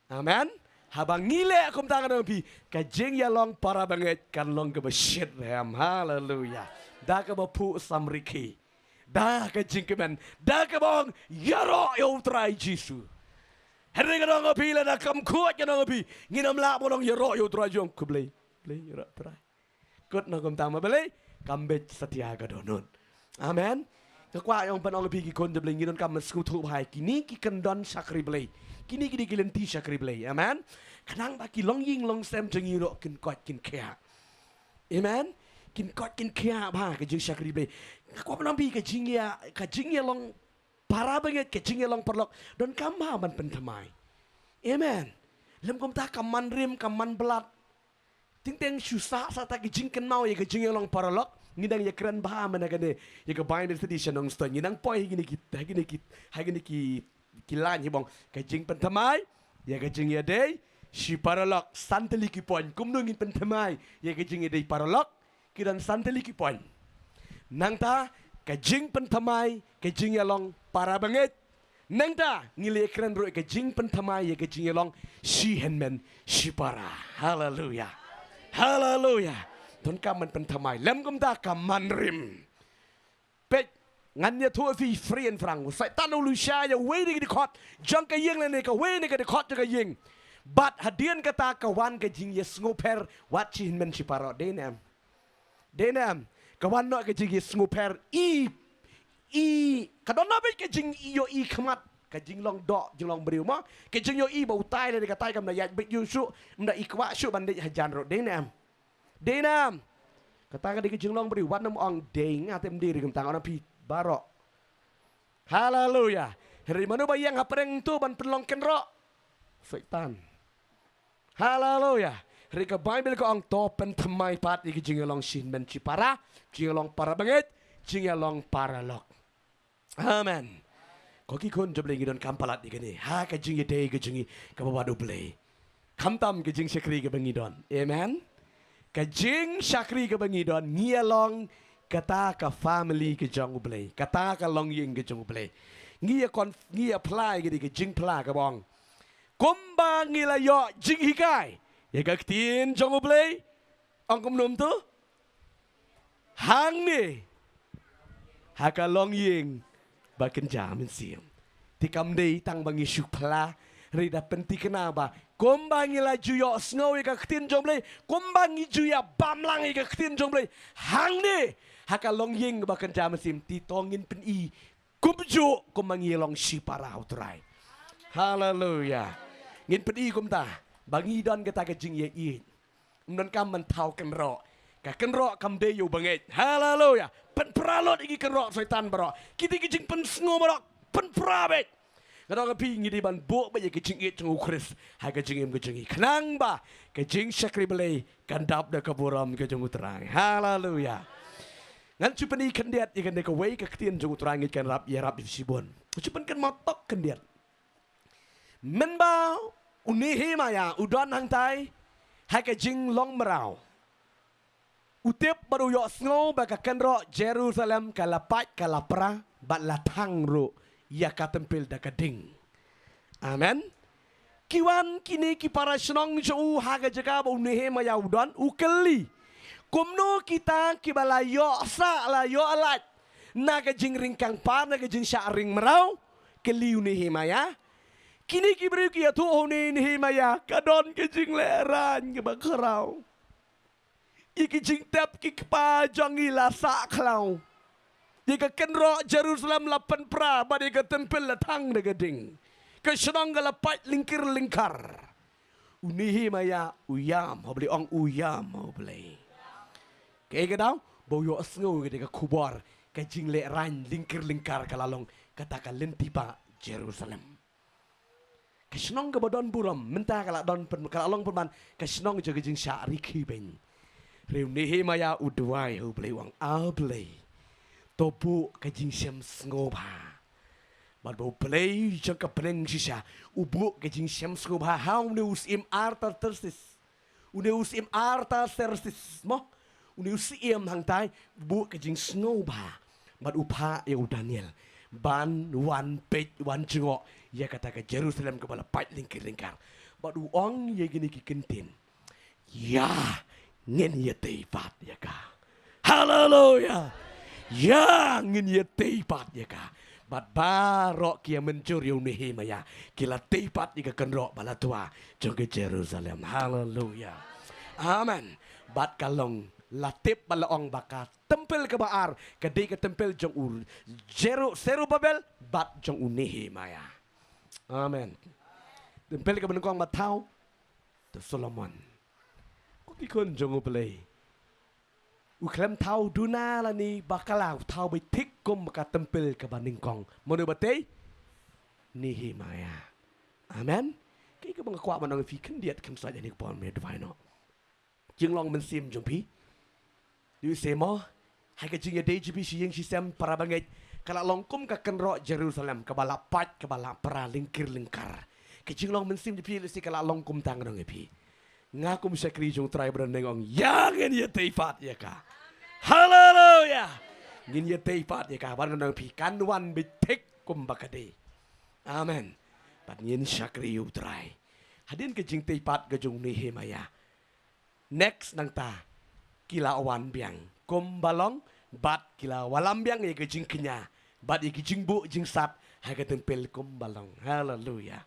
Amen. Haba ngi leh kumta, nga ong ïa phi, ka jingïalong parabangeit kan long kaba shit rhem. Haleluya. Da kaba phuh samrkhie, da ka jingkmen, da kaba ong ïaroh ïa U Trai Jisu. Hynrei nga ong ïa phi, lada kam khuid, nga ong ïa phi, ngin ym lah ban ong ïaroh ïa U Trai, jong khublei, khublei ïaroh Trai. Kut noh kumta, ma balei? Kam beit satia ka dohnud. Amen. Nga kwah ïa ong, ban ong ïa phi, ki khun jong U Blei, ngi donkam ban sngewthuh bha ïa kine ki kyndon shakri Blei. Kine ki dei ki lynti shakri Blei. Amen. Khnang ba ki longïing longsem jong ngi ruh kin koit kin khiah. Amen. Kin koit kin khiah bha ha ka jingshakri Blei. Nga kwah ban ong ïa phi, ka jingïa, ka jingïalong parabangeit, ka jingïalong paralok, donkam bha ban pynthymmai. Amen. Lym kumta ka man rim, ka man blat. Teng teng shu sah sah ta ki jingkynmaw ïa ka jingïalong paralok. Ngi dang ïakren bha mynne kane ïa ka Bible study sha Nongstoiñ. Ngi dang poi ha kine ki, ha kine ki, ha kine ki, ki lain hi bong. Ka jingpynthymmai ïa ka jingïadei shi paralok. San tylli ki point. Kumno ngin pynthymmai ïa ka jingïadei paralok? Ki don san tylli ki point. Nangta ka jingpynthymmai ka jingïalong parabangeit. Nangta ngi la ïakren ruh ka jingpynthymmai ïa ka jingïalong shi hynmen shi para. Haleluya. Haleluya. Donkam ban pynthymmai. Lym kumta ka man rim. Peit, ngan ïathuh ïa phi free and frank. U Soitan u leit shah ïa uwei na ki dkhot jong ka ïing lane kawei na ka dkhot jong ka ïing. Bad hadien kata ka wan ka jingïasngewpher wat shi hynmen shi para. Dei ne em? Dei ne em? Ka wan noh ka jingïasngewpher, i, i, ka don na bad ka jingïohi khmat, ka jinglong doh, jinglong briew mo. Ka jingïohi ba u tai lane ka tai kam da ïaid bad ïoh shuh, ym da i kwah shuh ban dei hajan ruh, dei ne em? Dei ne em? Kata ka dei ka jinglong briew, wat nym ong dei nga te ym dei ri kumta, nga ong phi baroh. Haleluya. Hynrei mano ba ïeng hapdeng tu ban pynlong kynroh? Soitan. Haleluya. Hynrei ka Baibl ka ong to pynthymmai pat ïa ka jingïalong shi hynmen shi para, jingïalong para bangeit, jingïalong para lok. Amen. Ko ki khun jong U Blei, ngi donkam palat ïa kane ha ka jingïadei ka jong ngi kaba bad U Blei. Khamtam ka jingshakri kaba ngi don. Amen. Ka jingshakri kaba ngi don, ngi ïalong kata ka family ka jong U Blei, kata ka longïing ka jong U Blei. Ngi ïa kon, ngi ïa phla ïa ka dei ka jingphla kaba ong, kumba ngi la ïoh jinghikai ïa ka ktien jong U Blei, ong kumno to? Hangne ha ka longïing ba kynja mynsiem. Te kam dei tang ba ngi shu phla, hynrei da pynthikna ba kumba ngi la ju ïohsngew ïa ka ktien jong U Blei, kumba ngi ju ïa bam lang ïa ka ktien jong U Blei hangne ha ka longïing ba kynja mynsiem, te to ngin pyni kumjuh kumba ngi long shipara ha U Trai. Haleluya. Ngin pyni kumta ba ngi don kata ka jingïaieit. Ym donkam ban thaw kynroh. Ka kynroh kam dei ïa u bangeit. Haleluya. Pynpra lut ïa ki kynroh Soitan baroh. Ki dei ki jingpynsngew baroh. Pynpra beit. Nga ong ïa phi, ngi dei ban buh beit ïa ka jingïeit jong U Khrist ha ka jingim ka jong ngi, khnang ba ka jingshakri Blei kan dap da ka burom ka jong U Trai. Haleluya. Ngan shu pyni khyndiat ïa kane kawei ka ktien jong U Trai, ngi kan ïarap, ïarap ïa shibun. Shu pynkynmaw tok khyndiat. Mynba u Nehemaïah u don hangtai ha ka jinglong mraw, u tip bad u ïohsngew ba ka kynroh Jerusalem ka la pait, ka la pra bad la thang ruh ïa ka templ da ka ding. Amen. Ki wan kine ki para shnong jong u ha ka jaka ba u Nehemaïah u don, u kylli, kumno kita kiba la ïoh sah, la ïoh lait na ka jingryngkang par, na ka jingshah ring mraw? Kylli u Nehemaïah. Kine ki briew ki ïathuh ha u Nehemaïah, ka don ka jinglehrain kaba khraw. Ïa ki jingtep ki kpa jong ngi la sah khlaw. Ïa ka kynroh Jerusalem la pynpra bad ïa ka templ la thang da ka ding. Ka shnong ka la pait lyngkir lyngkar. U Nehemaïah u ïam ha U Blei, ong u ïam ha U Blei. Kaei ka daw? Ba u ïohsngew ïa ka khubor ka jinglehrain lyngkir lyngkar ka la long kata ka lynti ba Jerusalem. Ka shnong kaba don burom mynta ka la don pyn-, ka la long pynban ka shnong jong ka jingshah rkhie beiñ. Hynrei u Nehemaïah u duwai ha U Blei, u ong, A Blei, to buh ka jingshem sngewbha. Bad ba U Blei jong ka bneng shisha u buh ka jingshem sngewbha ha une u syiem Artaserses. Une u syiem Artaserses mo, une u syiem hangtai, u buh ka jingsngewbha bad u phah ïa u Daniel ban wan peit, wan jngoh ïa kata ka Jerusalem kaba la pait lyngkir lyngkar. Bad u ong ïa kine ki kyntien, ïa, ngin ïatei pat ïa ka. Haleluya. Ïa, ngin ïatei pat ïa ka. Bad baroh ki ïa mynjur ïa u Nehemaïah, ki la tei pat ïa ka kynroh ba la twa jong ka Jerusalem. Haleluya. Amen. Bad ka long, la tip bad la ong ba ka templ kaba ar ka dei ka templ jong u Jeru-, Serubabel bad jong u Nehemaïah. Amen. Templ kaba nyngkong ba thaw da u Solomon. Ko ki khun jong U Blei, u khlem thaw duna lane bakla, u thaw beit thik kum ka templ kaba nyngkong. Mano ba tei? Nehemaïah. Amen. Kaei kaba nga kwah ban ong ïa phi khyndiat khyndiat ha kane ka por mynta, duwai noh. Jinglong mynsiem jong phi, u ong mo, ha ka jingïadei jong phi shi ïing shi sem para bangeit, ka la long kum ka kynroh Jerusalem kaba la pait, kaba la pra lyngkir lyngkar. Ka jinglong mynsiem jong phi lehse ka la long kumta, nga ong ïa phi. Nga kum shakri jong U Trai ba don neng ong, ïa, ngin ïatei pat ïa ka. Haleluya. Ngin ïatei pat ïa ka, ba don neng phi, kan wan beit thik kum ba ka dei. Amen. Bad ngin shakri ïa U Trai. Hadien ka jingtei pat ka jong u Nehemaïah, next nangta ki la wan biang kum ba long, bad ki la wallam biang ïa ka jingkñia bad ïa ka jingbuh jingsat ha ka templ kum ba long. Haleluya.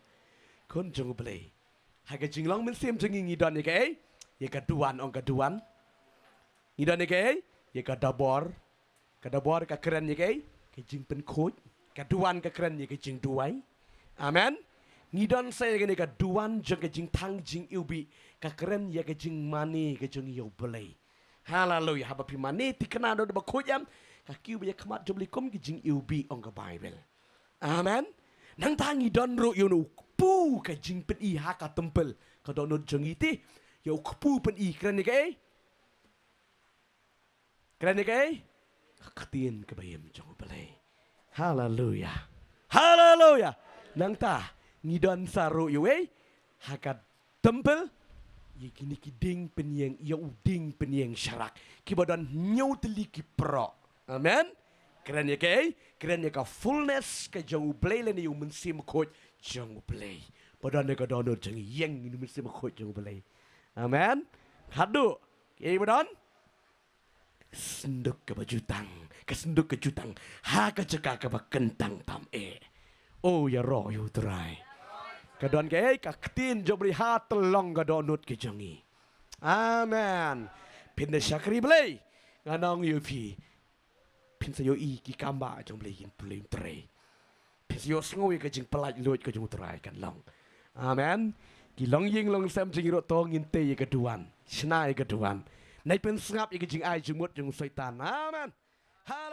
Khun jong U Blei, ha ka jinglong mynsiem jong ngi ngi don ïa kaei? Ïa ka duwan, ong ka duwan. Ngi don ïa kaei? Ïa ka dabor. Ka dabor ka kren ïa kaei? Ka jingpynkhuid, ka duwan ka kren ïa ka jingduwai. Amen. Ngi don sa ïa kane ka duwan jong ka jingthang jingiwbih, ka kren ïa ka jingmane ka jong ïa U Blei. Haleluya. Haba phi mane thikna da u ba khuid em, ka kiew beit ha khmat jong U Blei kum ka jingiwbih, ong ka Baibl. Amen. Nangta ngi don ruh ïa u kpu ka jingpyni ha ka templ. Ka dohnud jong ngi te, ïa u kpu pyni kren ïa kaei? Kren ïa kaei? Ka ktien kaba im jong U Blei. Haleluya. Haleluya. Nangta ngi don sa ruh ïa uei? Ha ka templ, ïa kine ki dieng pynïeng, ïa u dieng pynïeng sharak, kiba don hynñiew tylli ki proh. Amen. Kren ïa kaei? Kren ïa ka fullness ka jong U Blei lane ïa u Mynsiem Bakhuid jong U Blei. Ba don ïa ka dohnud jong ngi ïeng ïa u Mynsiem Bakhuid jong U Blei. Amen. Haduh, kaei ba don? Synduk kaba jutang, ka synduk ka jutang ha ka jaka kaba kyntang tam eh. O ïaroh ïa U Trai. Ka don kaei? Ka ktien jong U Blei ha tyllong ka dohnud ka jong ngi. Amen. Phin da shakri Blei, ngan ong ïa phi, phin sa ïohi ki kam ba jong U Blei, kin pule U Trai. Phin sa ïohsngew ïa ka jingpyllait luid ka jong U Trai kan long. Amen. Ki longïing longsem jong ngi ruh to ngin tei ïa ka duwan, shna ïa ka duwan. Nai pynsngap ïa ka jingai jingmut jong u Soitan. Amen. Haleluya.